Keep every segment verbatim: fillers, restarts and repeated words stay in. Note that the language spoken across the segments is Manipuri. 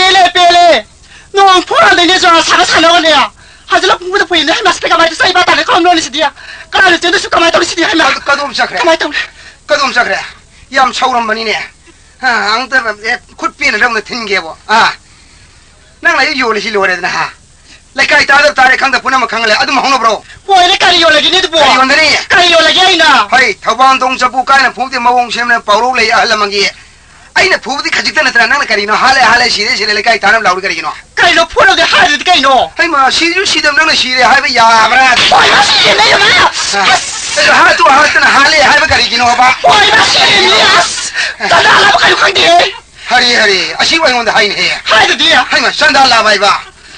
ꯄꯦꯜꯂꯦ, ꯄꯦꯜꯂꯦ꯫ ꯅꯣꯡ ꯐꯨꯔꯗꯩꯅꯦ ꯖ꯭ꯋꯥꯔ ꯁꯥꯟꯅ ꯁꯥꯟꯅꯕꯅꯦ꯫ ꯍꯧꯖꯤꯛ ꯂꯧ ꯄꯨꯡꯕꯗ ꯐꯨꯏꯅꯦ꯫ ꯍꯩꯃꯥ, ꯁꯤꯗꯤ ꯀꯃꯥꯏꯅ ꯇꯧ-, ꯆꯩ ꯕꯥ ꯇꯥꯔꯦ, ꯀꯔꯝ ꯂꯣꯟꯅꯤ ꯁꯤꯗꯤ? ꯀꯅꯥꯅ ꯆꯦꯟꯗꯣꯏꯁꯨ ꯀꯃꯥꯏꯅ ꯇꯧꯅꯤ ꯁꯤꯗꯤ? ꯍꯩꯃꯥ꯫ ꯀꯗꯣꯝ ꯆꯠꯈ꯭ꯔꯦ? ꯀꯃꯥꯏꯅ ꯇꯧꯅꯤ? ꯀꯗꯣꯝ ꯆꯠꯈ꯭ꯔꯦ? ꯌꯥꯝ ꯁꯥꯎꯔꯝꯕꯅꯤꯅꯦ꯫ ꯍꯥ, ꯑꯝꯇ, ꯑꯦ, ꯈꯨꯠ ꯄꯦꯟꯅ ꯑꯝꯇ ꯊꯤꯟꯒꯦꯕꯣ꯫ ꯑꯥ꯫ ꯅꯪꯅ ꯑꯩ ꯌꯣꯜꯂꯤꯁꯤ ꯂꯣꯏꯔꯦꯗꯅ, ꯍꯥ? ꯂꯩꯀꯥꯏ ꯇꯥꯗꯕ ꯇꯥꯔꯦ, ꯈꯪꯗꯕ ꯄꯨꯝꯅꯃꯛ ꯈꯪꯍꯜꯂꯦ꯫ ꯑꯗꯨꯝ ꯍꯧꯅꯕ꯭ꯔꯣ? ꯍꯣꯏꯅꯦ, ꯀꯔꯤ ꯌꯣꯜꯂꯒꯦꯅꯦ ꯑꯗꯨꯕꯣ? ꯀꯔꯤ ꯌꯣꯟꯒꯅꯤ? ꯀꯔꯤ ꯌꯣꯜꯂꯒꯦ ꯑꯩꯅ? ꯍꯩ, ꯊꯧꯕꯥꯟꯗꯣꯡ ꯆꯐꯨ ꯀꯥꯏꯅ ꯐꯨꯕꯗꯤ ꯃꯑꯣꯡ ꯁꯦꯝꯅ ꯄꯥꯎꯔꯧ ꯂꯩ ꯑꯍꯜ ꯂꯃꯟꯒꯤ꯫ ꯑꯩꯅ ꯐꯨꯕꯗꯤ ꯈꯖꯤꯛꯇ ꯅꯠꯇ꯭ꯔꯥ, ꯅꯪꯅ ꯀꯔꯤꯅꯣ? ꯍꯥꯠꯂꯦ, ꯍꯥꯠꯂꯦ, ꯁꯤꯔꯦ, ꯁꯤꯔꯦ, ꯂꯩꯀꯥꯏ ꯇꯥꯅꯕ ꯂꯥꯎꯔꯤ ꯀꯔꯤꯒꯤꯅꯣ? ꯀꯩꯅꯣ ꯐꯨꯔꯗꯤ ꯍꯥꯏꯗꯨꯗꯤ ꯀꯩꯅꯣ? ꯍꯩꯃꯥ, ꯁꯤꯁꯨ ꯁꯤꯗꯕ ꯅꯪꯅ ꯁꯤꯔꯦ ꯍꯥꯏꯕ ꯌꯥꯕ꯭ꯔꯥ? ꯍꯣꯏ, ꯃꯥ ꯁꯤꯔꯦꯅꯦ, ꯏꯃꯥ! ꯑ, ꯑꯁ! ꯑꯗꯣ ꯍꯥꯠꯇꯨ ꯍꯥꯠꯇꯅ ꯍꯥꯠꯂꯦ ꯍꯥꯏꯕ ꯀꯔꯤꯒꯤꯅꯣꯕ? ꯍꯣꯏ, ꯃꯥ ꯁꯤꯔꯦꯅꯦ, ꯑꯁ! ꯆꯥꯅꯕ ꯀꯩꯅꯣ ꯈꯪꯗꯦꯍꯦ! ꯍꯔꯦ, ꯍꯔꯦ, ꯑꯁꯤꯕꯨ ꯑꯩꯉꯣꯟꯗ ꯍꯥꯏꯅꯦꯍꯦ꯫ ꯍꯥꯏꯗꯨꯗꯤ? ꯍꯩꯃꯥ, ꯆꯟꯗꯥ ꯂꯥꯕ ꯍꯥꯏꯕ꯫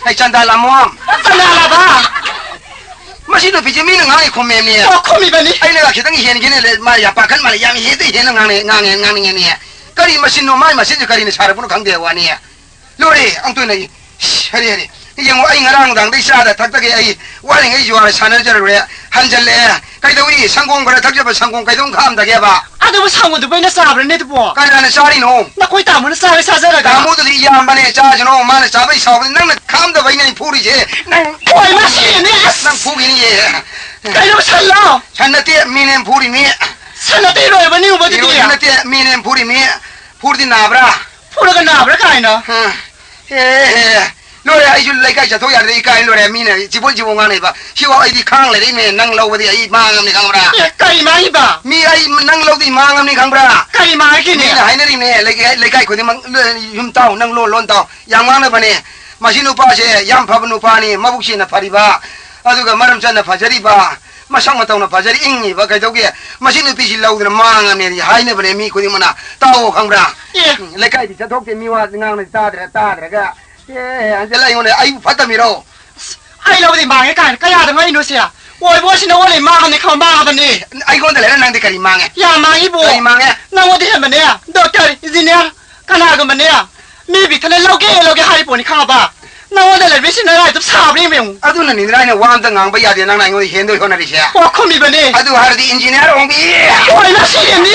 ꯑꯩ ꯆꯟꯗꯥ ꯂꯥꯃꯣꯝ꯫ ꯆꯟꯗꯥ ꯂꯥꯕ? ꯃꯁꯤ ꯅꯨꯄꯤꯁꯦ ꯃꯤꯅ ꯉꯥꯡꯉꯤ ꯈꯨꯝꯃꯦꯃꯤ꯫ ꯑꯣ, ꯈꯨꯝꯃꯤꯕꯅꯤ꯫ ꯑꯩꯅ ꯈꯤꯇꯪ ꯍꯦꯟꯒꯦꯅꯦ, ꯃꯥ ꯌꯥꯝ ꯄꯥꯈꯠ ꯃꯥꯜꯂꯦ, ꯌꯥꯝ ꯍꯦꯟꯗ ꯍꯦꯟꯅ ꯉꯥꯡꯅꯤꯡꯉꯦ, ꯉꯥꯡꯅꯤꯡꯉꯦꯅꯦ꯫ ꯀꯔꯤ ꯃꯆꯤꯟꯅꯣ, ꯃꯥꯏ ꯃꯆꯤꯟꯁꯦ ꯀꯔꯤꯅ ꯁꯥꯔꯛꯄꯅꯣ ꯈꯪꯗꯦ ꯋꯥꯅꯤ꯫ ꯂꯣꯏꯔꯦ, ꯑꯃꯨꯛꯇꯣꯏꯅ ꯑꯩ, ꯏꯁ, ꯍꯔꯦ, ꯍꯔꯦ꯫ ꯌꯦꯡꯉꯣ, ꯑꯩ ꯉꯔꯥꯡ ꯅꯨꯡꯗꯥꯡꯗꯩ ꯆꯥꯗ ꯊꯛꯇꯒꯩ ꯑꯩ ꯋꯥꯔꯤꯉꯩ ꯖꯨꯋꯥꯔ ꯁꯥꯟꯅꯖꯔꯨꯔꯦ, ꯍꯟꯖꯜꯂꯛꯑꯦ꯫ ꯀꯩꯗꯧꯏ? ꯁꯪꯒꯣꯝ ꯈꯔ ꯊꯛꯆꯕ, ꯁꯪꯒꯣꯝ ꯀꯩꯗꯧ ꯈꯥꯝꯗꯒꯦꯕ? ꯑꯗꯨꯕꯨ ꯁꯪꯒꯣꯝꯗꯨꯕꯨ ꯑꯩꯅ ꯆꯥꯕ꯭ꯔꯅꯦ ꯑꯗꯨꯕꯣ? ꯀꯅꯥꯅ ꯆꯥꯔꯤꯅꯣ? ꯅꯈꯣꯏ ꯇꯥꯃꯣꯅ ꯆꯥꯔꯦ ꯆꯥꯖꯔꯒ꯫ ꯇꯥꯃꯣꯗꯨꯗꯤ ꯏꯌꯥꯝꯕꯅꯦ, ꯆꯥꯁꯅꯣ, ꯃꯥꯅ ꯆꯥꯕꯩ ꯁꯥꯎꯕꯅꯤ, ꯅꯪꯅ ꯈꯥꯝꯗꯕꯩꯅꯦ ꯑꯩ ꯐꯨꯔꯤꯁꯦ꯫ ꯅꯪ ꯍꯣꯏ, ꯃꯥ ꯁꯤꯔꯦꯅꯦ, ꯑꯁ! ꯅꯪ ꯐꯨꯈꯤꯅꯤꯌꯦ꯫ ꯀꯩꯅꯣ, ꯁꯜꯂꯣ? ꯁꯟ ꯅꯠꯇꯦ, ꯃꯤꯅꯦ ꯐꯨꯔꯤꯃꯤ꯫ ꯁꯟ ꯅꯠꯇꯦ, ꯏꯔꯣꯏꯕꯅꯤ ꯎꯕꯗꯨꯗꯤ꯫ ꯏꯔꯣꯏꯕ ꯅꯠꯇꯦ, ꯃꯤꯅꯦ ꯐꯨꯔꯤꯃꯤ꯫ ꯐꯨꯔꯗꯤ ꯅꯥꯕ꯭ꯔꯥ? ꯐꯨꯔꯒ ꯅꯥꯕ꯭ꯔꯥ ꯀꯥꯏꯅ? ꯍꯥ꯫ ꯑꯦ, ꯑꯦ, ꯂꯣꯏꯔꯦ, ꯑꯩꯁꯨ ꯂꯩꯀꯥꯏ ꯆꯠꯊꯣꯛ ꯌꯥꯗ꯭ꯔꯦ, ꯏꯀꯥꯏ ꯂꯣꯏꯔꯦ, ꯃꯤꯅ ꯆꯤꯕꯣꯟ ꯆꯤꯕꯣꯟ ꯉꯥꯡꯅꯩꯕ꯫ ꯁꯤꯐꯥꯎ ꯑꯩꯗꯤ ꯈꯥꯡ ꯂꯩꯔꯛꯏꯃꯦ, ꯅꯪ ꯂꯧꯕꯗꯤ ꯑꯩ ꯃꯥꯡꯉꯝꯅꯤ ꯈꯪꯕ꯭ꯔꯥ? ꯑꯦ, ꯀꯔꯤ ꯃꯥꯡꯉꯤꯕ? ꯃꯤ ꯑꯩ ꯅꯪ ꯂꯧꯗꯤ ꯃꯥꯡꯉꯝꯅꯤ ꯈꯪꯕ꯭ꯔꯥ? ꯀꯔꯤ ꯃꯥꯡꯉꯤꯅꯦ? ꯃꯤꯅ ꯍꯥꯏꯅꯔꯤꯅꯦ, ꯂꯩꯀꯥꯏ, ꯂꯩꯀꯥꯏ ꯈꯨꯗꯤꯡꯃꯛ, ꯂꯣꯏ ꯌꯨꯝ ꯇꯥꯎ, ꯅꯪ ꯂꯣꯟ ꯂꯣꯟ ꯇꯥꯎ, ꯌꯥꯝ ꯉꯥꯡꯅꯕꯅꯦ꯫ ꯃꯁꯤ ꯅꯨꯄꯥꯁꯦ ꯌꯥꯝ ꯐꯕ ꯅꯨꯄꯥꯅꯤ, ꯃꯕꯨꯛ ꯁꯦꯡꯅ ꯐꯔꯤꯕ, ꯑꯗꯨꯒ ꯃꯔꯝ ꯆꯠꯅ ꯐꯖꯔꯤꯕ, ꯃꯁꯛ ꯃꯇꯧꯅ ꯐꯖꯔꯤ ꯏꯪꯉꯤꯕ, ꯀꯩꯗꯧꯒꯦ? ꯃꯁꯤ ꯅꯨꯄꯤꯁꯤ ꯂꯧꯗꯅ ꯃꯥꯡꯉꯝꯅꯦꯗꯤ ꯍꯥꯏꯅꯕꯅꯦ ꯃꯤ ꯈꯨꯗꯤꯡꯃꯛꯅ꯫ ꯇꯥꯎꯑꯣ ꯈꯪꯕ꯭ꯔꯥ? ꯑꯦ꯫ ꯎꯝ, ꯂꯩꯀꯥꯏꯗꯤ ꯆꯠꯊꯣꯛꯇꯦ, ꯃꯤ ꯋꯥ ꯉꯥꯡꯅ ꯇꯥꯗ꯭ꯔꯦ, ꯇꯥꯗ꯭ꯔꯒ꯫ ꯑꯦ, ꯑꯟꯖꯂꯥ, ꯑꯩꯉꯣꯟꯗ ꯑꯩꯕꯨ ꯐꯠꯇꯃꯤꯔꯣ? ꯑꯁ, ꯑꯩ ꯂꯧꯕꯗꯤ ꯃꯥꯡꯉꯦ ꯀꯥꯏꯅ ꯀꯌꯥꯗ ꯉꯥꯡꯉꯤꯅꯣ ꯁꯦ? ꯑꯣꯏꯕꯣ, ꯁꯤꯅ ꯑꯣꯜꯂꯦ, ꯃꯥꯡꯉꯝꯅꯦ ꯈꯪꯕ, ꯃꯥꯡꯉꯕꯅꯦ꯫ ꯑꯩꯉꯣꯟꯗ ꯂꯩꯔ ꯅꯪꯗꯤ ꯀꯔꯤ ꯃꯥꯡꯉꯦ? ꯌꯥꯝ ꯃꯥꯡꯉꯤꯕꯣ꯫ ꯀꯔꯤ ꯃꯥꯡꯉꯦ? ꯅꯪꯉꯣꯟꯗ ꯍꯦꯟꯕꯅꯦ, ꯗꯣꯛꯇꯔ, ꯏꯟꯖꯤꯅꯤꯌꯥꯔ, ꯀꯅꯥꯒꯨꯝꯕꯅꯦ? ꯃꯤ ꯕꯤꯛꯊꯅ ꯂꯧꯒꯦ, ꯂꯧꯒꯦ ꯍꯥꯏꯔꯤ ꯄꯣꯠꯅꯤ ꯈꯪꯉꯕ? ꯅꯉꯣꯟꯗ ꯂꯩꯕꯤꯁꯤ ꯅꯔꯥꯏꯗꯨ ꯁꯥꯕ꯭ꯔꯥ ꯌꯦꯡꯉꯨ꯫ ꯑꯗꯨꯅꯅꯤꯗꯅ ꯑꯩꯅ ꯋꯥ ꯑꯝꯇ ꯉꯥꯡꯕ ꯌꯥꯗꯦ, ꯅꯪꯅ ꯑꯩꯉꯣꯟꯗ ꯍꯦꯟꯗꯣꯏ ꯍꯣꯠꯅꯔꯤꯁꯦ꯫ ꯑꯣ, ꯈꯨꯝꯃꯤꯕꯅꯤ꯫ ꯑꯗꯨ ꯍꯥꯏꯔꯗꯤ ꯏꯟꯖꯤꯅꯤꯌꯥꯔ ꯑꯣꯡꯕꯤ꯫ ꯍꯣꯏ, ꯃꯁꯤ ꯌꯦꯡꯅꯤ꯫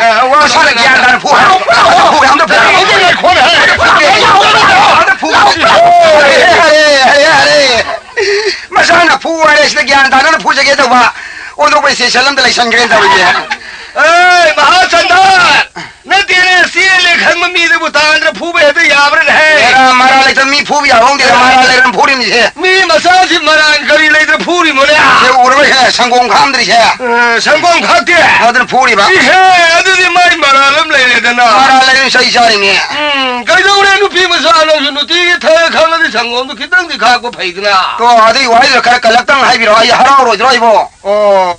ꯑ, ꯋꯥ ꯃꯁꯥꯅ ꯒ꯭ꯌꯥꯟ ꯇꯥꯅ ꯐꯨ ꯍꯥꯏ꯫ ꯐꯨ, ꯐꯨ, ꯌꯥꯝꯅ ꯐꯨ꯫ ꯉꯥꯏꯈꯣꯅꯦ꯫ ꯑꯝꯇ ꯐꯨ꯫ ꯍꯔꯦ, ꯍꯔꯦ, ꯍꯔꯦ, ꯍꯔꯦ꯫ ꯃꯁꯥꯅ ꯐꯨ ꯍꯥꯏꯔꯦ, ꯁꯤꯗ ꯒ꯭ꯌꯥꯟ ꯇꯥꯗꯅ ꯐꯨꯖꯒꯦ ꯇꯧꯕ꯫ ꯑꯣꯟꯊꯣꯛꯄ ꯏꯁꯇꯦꯁꯟ ꯑꯃꯗ ꯂꯩꯁꯟꯈ꯭ꯔꯦꯅ ꯇꯧꯔꯤꯁꯦ꯫ ꯑꯦ, ꯃꯍꯥꯆꯟꯗ꯭ꯔ! ꯅꯠꯇꯦꯅꯦ, ꯆꯦꯜꯂꯦ ꯈꯪꯕ ꯃꯤꯗꯨꯕꯨ ꯇꯥꯟꯗ꯭ꯔ ꯐꯨꯕ ꯍꯦꯛꯇ ꯌꯥꯕ꯭ꯔꯥꯅꯦꯍꯦ? ꯑꯦꯔꯥ, ꯃꯔꯥꯜ ꯂꯩꯇꯕ ꯃꯤ ꯐꯨꯕ ꯌꯥꯕ ꯍꯧꯅꯗꯦ, ꯃꯔꯥꯜ ꯂꯩꯔ ꯐꯨꯔꯤꯕꯅꯤꯁꯦ꯫ ꯃꯤ ꯃꯆꯥꯁꯤ ꯃꯔꯥꯜ ꯀꯔꯤ ꯂꯩꯇ꯭ꯔ ꯐꯨꯔꯤꯃꯣꯅꯦ? ꯁꯦ ꯎꯔꯕ ꯍꯦ, ꯁꯪꯒꯣꯝ ꯈꯥꯛꯑꯝꯗ꯭ꯔꯤꯁꯦ꯫ ꯑ, ꯁꯪꯒꯣꯝ ꯈꯥꯛꯇꯦ? ꯑꯗꯨꯅ ꯐꯨꯔꯤꯕ꯫ ꯏꯍꯦ, ꯑꯗꯨꯗꯤ ꯃꯥꯏ ꯃꯔꯥꯜ ꯑꯃ ꯂꯩꯔꯦꯗꯅ꯫ ꯃꯔꯥꯜ ꯂꯩꯔ ꯆꯩ ꯆꯥꯔꯤꯅꯦ꯫ ꯎꯝ, ꯀꯩꯗꯧꯔꯦ ꯅꯨꯄꯤ ꯃꯆꯥ ꯅꯪꯁꯨ ꯅꯨꯡꯇꯤꯒꯤ ꯊꯛꯑꯦ ꯈꯪꯉꯗꯤ ꯁꯪꯒꯣꯝꯗꯣ ꯈꯤꯇꯪꯗꯤ ꯈꯥꯛꯄ ꯐꯩꯗꯅ꯫ ꯇꯣ, ꯑꯗꯨꯒꯤ ꯋꯥꯍꯩꯗꯨ ꯈꯔ ꯀꯜꯂꯛꯇꯪ ꯍꯥꯏꯕꯤꯔꯣ, ꯑꯩ ꯍꯔꯥꯎꯔꯣꯏꯗ꯭ꯔꯣ ꯑꯩꯕꯣ? ꯑꯣ꯫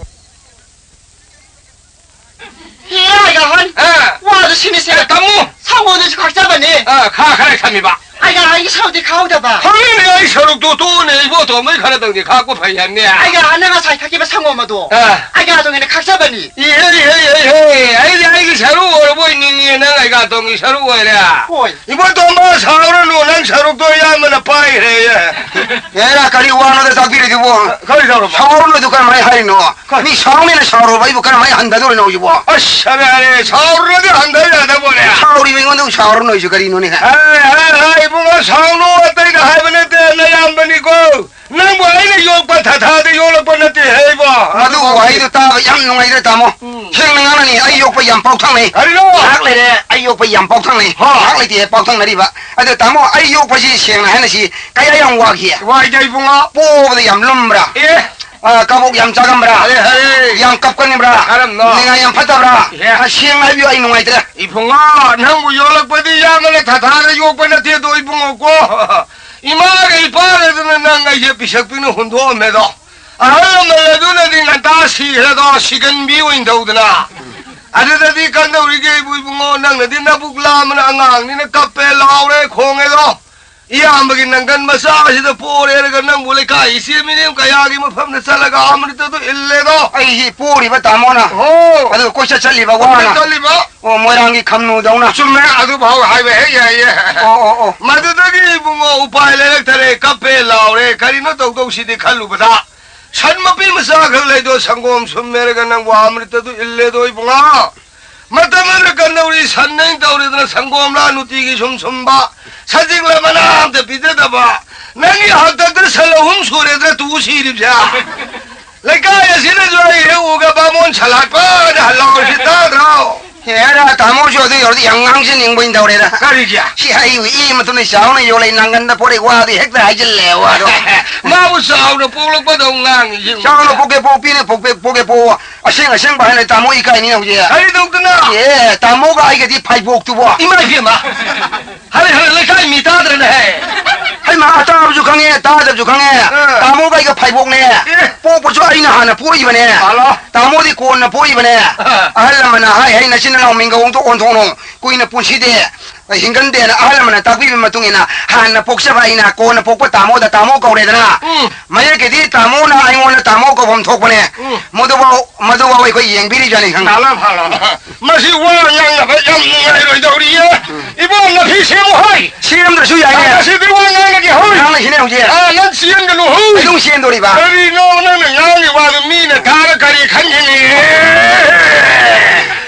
ꯍꯦꯔꯥ, ꯑꯩꯒ ꯍꯣꯟ꯫ ꯑꯥ꯫ ꯋꯥꯗꯨ ꯁꯤꯅꯤꯁꯦ꯫ ꯑꯦ, ꯇꯝꯃꯨ꯫ ꯁꯪꯒꯣꯝꯗꯨꯁꯨ ꯈꯥꯛꯆꯕꯅꯤ꯫ ꯑꯥ, ꯈꯥ ꯈꯔ ꯊꯝꯃꯤꯕ꯫ ꯑꯩꯒ ꯑꯩꯒꯤ ꯁꯔꯨꯛꯇꯤ ꯈꯥꯎꯗꯕ꯫ ꯈꯪꯉꯤꯅꯦ, ꯑꯩ ꯁꯔꯨꯛꯇꯨ ꯇꯣꯛꯑꯣꯅꯦ, ꯏꯕꯣꯇꯣꯝ, ꯑꯩ ꯈꯔꯗꯪꯗꯤ ꯈꯥꯛꯄ ꯐꯩ ꯍꯥꯏꯕꯅꯦ꯫ ꯑꯩꯒ ꯅꯪ ꯉꯁꯥꯏ ꯊꯛꯈꯤꯕ ꯁꯪꯒꯣꯝ ꯑꯗꯣ꯫ ꯑꯥ꯫ ꯑꯩꯒ ꯑꯗꯨꯒꯤꯅꯦ ꯈꯥꯛꯆꯕꯅꯤ꯫ ꯏꯍꯦ, ꯏꯍꯦ, ꯏꯍꯦ, ꯏꯍꯦ, ꯑꯩꯗꯤ ꯑꯩꯒꯤ ꯁꯔꯨ ꯑꯣꯏꯔꯕꯣꯏ ꯅꯤꯡꯉꯤ꯫ ꯅꯪ ꯑꯩꯒꯥꯇꯣꯟꯒꯤ ꯁꯔꯨꯛ ꯑꯣꯏꯔꯦ꯫ ꯍꯣꯏ꯫ ꯏꯕꯣ ꯇꯣꯝꯕ, ꯁꯥꯎꯔꯅꯨ, ꯅꯪ ꯁꯔꯨꯛꯇꯣ ꯏꯌꯥꯝꯕꯅ ꯄꯥꯏꯈ꯭ꯔꯦꯌꯦ꯫ ꯍꯦꯔꯥ, ꯀꯔꯤ ꯋꯥꯅꯣꯗ ꯇꯥꯛꯄꯤꯔꯤꯗꯨꯕꯣ? ꯀꯔꯤ ꯇꯧꯔꯕ? ꯁꯥꯎꯔꯅꯨꯗꯨ ꯀꯔꯝꯍꯥꯏꯅ ꯍꯥꯏꯔꯤꯅꯣ? ꯀꯔꯤ? ꯃꯤ ꯁꯥꯎꯅꯦꯅ ꯁꯥꯎꯔꯨꯕ ꯑꯩꯕꯨ ꯀꯔꯝꯍꯥꯏꯅ ꯍꯟꯊꯗꯣꯏꯅꯣ ꯍꯧꯖꯤꯛꯄꯣ? ꯑꯁ, ꯌꯥꯔꯦ, ꯌꯥꯔꯦ, ꯁꯥꯎꯔꯨꯔꯗꯤ ꯍꯟꯊ ꯌꯥꯗꯕꯣꯅꯦ꯫ ꯁꯥꯎꯔꯤꯕ ꯑꯩꯉꯣꯟꯗ ꯁꯥꯎꯔꯅꯨ ꯍꯥꯏꯁꯨ ꯀꯔꯤꯅꯣꯅꯦ? ꯑꯦ, ꯑꯦ, ꯑꯦ, ꯏꯕꯨꯡꯉꯣ, ꯁꯥꯎꯅꯨ, ꯑꯇꯩꯅ ꯍꯥꯏꯕ ꯅꯠꯇꯦ, ꯅꯌꯥꯝꯕꯅꯤꯀꯣ꯫ ꯅꯪꯕꯨ ꯑꯩꯅ ꯌꯣꯛꯄ ꯊꯥꯊꯥꯗ ꯌꯣꯛꯂꯛꯄ ꯅꯠꯇꯦ ꯍꯥꯏꯕꯣ꯫ ꯃꯗꯨ ꯋꯥꯍꯩꯗꯨ ꯇꯥꯕ ꯌꯥꯝ ꯅꯨꯡꯉꯥꯏꯇ꯭ꯔꯦ, ꯇꯥꯃꯣ꯫ ꯎꯝ꯫ ꯁꯦꯡꯅ ꯉꯥꯡꯅꯅꯤ, ꯑꯩ ꯌꯣꯛꯄ ꯌꯥꯝ ꯄꯥꯎꯊꯪꯅꯩ꯫ ꯀꯔꯤꯅꯣ? ꯉꯥꯏꯍꯥꯛ ꯂꯩꯔꯦ, ꯑꯩ ꯌꯣꯛꯄ ꯌꯥꯝ ꯄꯥꯎꯊꯪꯅꯩ꯫ ꯍꯣ꯫ ꯉꯥꯏꯍꯥꯛ ꯂꯩꯇꯦ ꯄꯥꯎꯊꯪꯅꯔꯤꯕ꯫ ꯑꯗꯣ ꯇꯥꯃꯣ, ꯑꯩ ꯌꯣꯛꯄꯁꯤ ꯁꯦꯡꯅ ꯍꯥꯏꯅꯁꯤ, ꯀꯌꯥ ꯌꯥꯝ ꯋꯥꯈꯤ? ꯋꯥꯏꯗ ꯏꯕꯨꯡꯉꯣ꯫ ꯄꯣꯕꯗ ꯌꯥꯝ ꯂꯨꯝꯕ꯭ꯔꯥ? ꯑꯦ꯫ ꯑ, ꯀꯕꯣꯛ ꯌꯥꯝ ꯆꯥꯒꯟꯕ꯭ꯔꯥ? ꯑꯔꯦ, ꯑꯔꯦ꯫ ꯌꯥꯝ ꯀꯞꯀꯟꯕ꯭ꯔꯥ? ꯀꯔꯝꯅꯣ? ꯅꯤꯡꯉꯥꯏ ꯌꯥꯝ ꯐꯠꯇꯕ꯭ꯔꯥ? ꯏꯍꯦ꯫ ꯑ, ꯁꯦꯡꯅ ꯍꯥꯏꯕꯤꯌꯨ, ꯑꯩ ꯅꯨꯡꯉꯥꯏꯇ꯭ꯔꯦ꯫ ꯏꯕꯨꯡꯉꯣ, ꯅꯪꯕꯨ ꯌꯣꯜꯂꯛꯄꯗꯤ ꯌꯥꯝꯅ ꯊꯥꯊꯥꯗ ꯌꯣꯛꯄ ꯅꯠꯇꯦ ꯑꯗꯣ ꯏꯕꯨꯡꯉꯣ ꯀꯣ꯫ ꯏꯃꯥꯒ ꯏꯄꯥꯒꯗꯨꯅ ꯅꯪ ꯑꯩꯁꯦ ꯄꯤꯁꯛ ꯄꯤꯛꯅ ꯍꯨꯟꯗꯣꯛꯑꯝꯃꯦꯗꯣ꯫ ꯑꯍꯜ ꯂꯃꯟ ꯑꯗꯨꯅꯗꯤ ꯉꯟꯇꯥ ꯁꯤꯈ꯭ꯔꯦꯗꯣ, ꯁꯤꯒꯟꯕꯤ ꯑꯣꯏꯅ ꯇꯧꯗꯅ꯫ ꯑꯗꯨꯗꯗꯤ ꯀꯝꯗꯧꯔꯤꯒꯦ ꯏꯕꯨ ꯏꯕꯨꯡꯉꯣ? ꯅꯪꯅꯗꯤ ꯅꯕꯨꯛ ꯂꯥꯝꯕꯅ ꯑꯉꯥꯡꯅꯤꯅ ꯀꯞꯄꯦ, ꯂꯥꯎꯔꯦ, ꯈꯣꯡꯉꯦꯗꯣ꯫ ꯏꯌꯥꯝꯕꯒꯤ ꯅꯪꯒꯟ ꯃꯆꯥꯁꯤꯗ ꯄꯣꯔꯦꯔꯒ ꯅꯪꯕꯨ ꯂꯩꯀꯥꯏ ꯏꯆꯦ ꯃꯤꯅꯦꯝ ꯀꯌꯥꯒꯤ ꯃꯐꯝꯗ ꯆꯠꯂꯒ ꯑꯃ꯭ꯔꯤꯇꯗꯨ ꯏꯜꯂꯦꯗꯣ꯫ ꯑꯩꯁꯤ ꯄꯣꯔꯤꯕ ꯇꯥꯃꯣꯅ꯫ ꯑꯣ꯫ ꯑꯗꯨꯒ ꯀꯣꯏꯆꯠ ꯆꯠꯂꯤꯕ ꯋꯥꯅ꯫ ꯀꯣꯏꯆꯠ ꯆꯠꯂꯤꯕ꯫ ꯑꯣ, ꯃꯣꯏꯔꯥꯡꯒꯤ ꯈꯝꯅꯨꯗꯧꯅ꯫ ꯆꯨꯝꯃꯦ, ꯑꯗꯨ ꯐꯥꯎ ꯍꯥꯏꯕ ꯍꯦꯛ ꯌꯥꯏꯌꯦ꯫ ꯑꯣ, ꯑꯣ, ꯑꯣ꯫ ꯃꯗꯨꯗꯒꯤ ꯏꯕꯨꯡꯉꯣ ꯎꯄꯥꯏ ꯂꯩꯔꯛꯇꯔꯦ, ꯀꯞꯄꯦ, ꯂꯥꯎꯔꯦ, ꯀꯔꯤꯅꯣ ꯇꯧꯗꯧꯁꯤꯗꯤ ꯈꯜꯂꯨꯕꯗ ꯁꯟ ꯃꯄꯤ ꯃꯆꯥ ꯈꯛ ꯂꯩꯗꯣ ꯁꯪꯒꯣꯝ ꯁꯨꯝꯃꯦꯔꯒ ꯅꯪꯕꯨ ꯑꯃ꯭ꯔꯤꯇꯗꯨ ꯏꯜꯂꯦꯗꯣ ꯏꯕꯨꯡꯉꯣ꯫ ꯃꯇꯝ ꯑꯗꯨꯗ ꯀꯝꯗꯧꯔꯤ? ꯁꯟ ꯅꯩꯅ ꯇꯧꯔꯦꯗꯅ ꯁꯪꯒꯣꯝꯂꯥ ꯅꯨꯡꯇꯤꯒꯤ ꯁꯨꯝ ꯁꯨꯝꯕ, ꯁꯖꯤꯛꯂ ꯃꯅꯥ ꯑꯝꯇ ꯄꯤꯖꯗꯕ꯫ ꯅꯪꯒꯤ ꯍꯥꯛꯇꯛꯇ ꯁꯟ ꯑꯍꯨꯝ ꯁꯨꯔꯦꯗꯅ ꯇꯨ ꯁꯤꯔꯤꯕꯁꯦ꯫ ꯂꯩꯀꯥꯏ ꯑꯁꯤꯗꯁꯨ ꯑꯩ ꯍꯦꯛ ꯎꯒ ꯕꯥꯃꯣꯟ ꯁꯂꯥꯠꯄꯅ ꯍꯜꯂꯥꯎꯔꯤꯁꯤ ꯇꯥꯗ꯭ꯔꯣ? ꯍꯦꯔꯥ, ꯇꯥꯃꯣꯁꯨ ꯑꯗꯨ ꯌꯧꯔꯗꯤ ꯌꯥꯝ ꯉꯥꯡꯖꯅꯤꯡꯕꯩ ꯇꯧꯔꯦꯗ꯫ ꯀꯔꯤꯒꯤ? ꯁꯤ ꯍꯩ ꯏ ꯃꯇꯨꯡꯗ ꯆꯥꯎꯅ ꯌꯣꯜꯂꯦ, ꯅꯪꯒꯟꯗ ꯄꯣꯔꯛꯏ ꯋꯥꯗꯤ ꯍꯦꯛꯇ ꯍꯥꯏꯖꯤꯜꯂꯦ ꯋꯥꯗꯣ꯫ ꯃꯥꯕꯨ ꯆꯥꯎꯅ ꯄꯣꯛꯂꯛꯄꯗꯧ ꯉꯥꯡꯉꯤ ꯁꯤ꯫ ꯆꯥꯎꯅ ꯄꯣꯛꯀꯦ ꯄꯣꯛꯄꯤꯅꯦ, ꯄꯣꯛꯄꯦ-, ꯄꯣꯛꯀꯦ ꯄꯣꯛꯑꯣ꯫ ꯑꯁꯦꯡ ꯑꯁꯦꯡꯕ ꯍꯥꯏꯅ ꯇꯥꯃꯣ ꯏꯀꯥꯏꯅꯤ ꯍꯧꯖꯤꯛ꯫ ꯀꯔꯤ ꯇꯧꯗꯅ? ꯑꯦ, ꯇꯥꯃꯣꯒ ꯑꯩꯒꯗꯤ ꯐꯥꯏꯕꯣꯛꯇꯨꯕꯣ꯫ ꯏꯃꯥ ꯏꯕꯦꯝꯃ! ꯍꯜꯂꯦ, ꯍꯜꯂꯦ, ꯂꯩꯀꯥꯏ ꯃꯤ ꯇꯥꯗ꯭ꯔꯅꯦ ꯍꯦ? ꯍꯩꯃꯥ, ꯇꯥꯕꯁꯨ ꯈꯪꯉꯦ, ꯇꯥꯗꯕꯁꯨ ꯈꯪꯉꯦ꯫ ꯑꯥ꯫ ꯇꯥꯃꯣꯒ ꯑꯩꯒ ꯐꯥꯏꯕꯣꯛꯅꯦ꯫ ꯑꯦ꯫ ꯄꯣꯛꯄꯁꯨ ꯑꯩꯅ ꯍꯥꯟꯅ ꯄꯣꯛꯏꯕꯅꯦ꯫ ꯍꯜꯂꯣ꯫ ꯇꯥꯃꯣꯗꯤ ꯀꯣꯟꯅ ꯄꯣꯛꯏꯕꯅꯦ꯫ ꯑꯥ꯫ ꯑꯍꯜ ꯂꯃꯟꯅ ꯍꯥꯏ ꯍꯥꯏ ꯅꯆꯤꯟ ꯅꯅꯥꯎ ꯃꯤꯡꯒ ꯑꯣꯟꯊꯣꯛ ꯑꯣꯟꯊꯣꯛꯅꯧ꯫ ꯀꯨꯏꯅ ꯄꯨꯟꯁꯤꯗꯦ꯫ ꯍꯤꯡꯒꯟꯗꯦꯅ ꯑꯍꯜ ꯑꯃꯅ ꯇꯥꯛꯄꯤꯕꯒꯤ ꯃꯇꯨꯡ ꯏꯟꯅ, ꯍꯥꯟꯅ ꯄꯣꯛꯆꯕ ꯑꯩꯅ ꯀꯣꯟꯅ ꯄꯣꯛꯄ ꯇꯥꯃꯣꯗ ꯇꯥꯃꯣ ꯀꯧꯔꯦꯗꯅ꯫ ꯎꯝ꯫ ꯃꯌꯦꯛꯀꯤꯗꯤ ꯇꯥꯃꯣꯅ ꯑꯩꯉꯣꯟꯗ ꯇꯥꯃꯣ ꯀꯧꯐꯝ ꯊꯣꯛꯄꯅꯦ꯫ ꯎꯝ꯫ ꯃꯗꯨꯐꯥꯎ, ꯃꯗꯨꯐꯥꯎ ꯑꯩꯈꯣꯏ ꯌꯦꯡꯕꯤꯔꯤꯖꯥꯠꯅꯤ ꯈꯪꯉꯦ꯫ ꯂꯥꯂꯥ ꯐꯥꯂꯥ꯫ ꯃꯁꯤ ꯋꯥ ꯉꯥꯡꯅꯕ ꯌꯥꯝ ꯅꯨꯡꯉꯥꯏꯔꯣꯏꯗꯧꯔꯤꯌꯦ꯫ ꯎꯝ꯫ ꯏꯕꯣ, ꯅꯐꯤ ꯁꯦꯝꯃꯨ ꯍꯥꯏ꯫ ꯁꯦꯝꯗ꯭ꯔꯁꯨ ꯌꯥꯏꯅꯦ꯫ ꯑꯥ, ꯉꯁꯤꯗꯤ ꯋꯥ ꯉꯥꯡꯅꯒꯦ ꯍꯣꯏ꯫ ꯉꯥꯡꯅꯁꯤꯅꯦ ꯍꯧꯖꯤꯛ꯫ ꯑꯥ, ꯅꯪ ꯆꯦꯟꯒꯅꯨ ꯍꯣꯏ꯫ ꯀꯩꯗꯧ ꯆꯦꯟꯗꯣꯔꯤꯕ? ꯀꯔꯤꯅꯣ ꯅꯪꯅ ꯉꯥꯡꯉꯤ ꯋꯥꯗꯨ ꯃꯤꯅ ꯇꯥꯔ ꯀꯔꯤ ꯈꯟꯒꯅꯤ?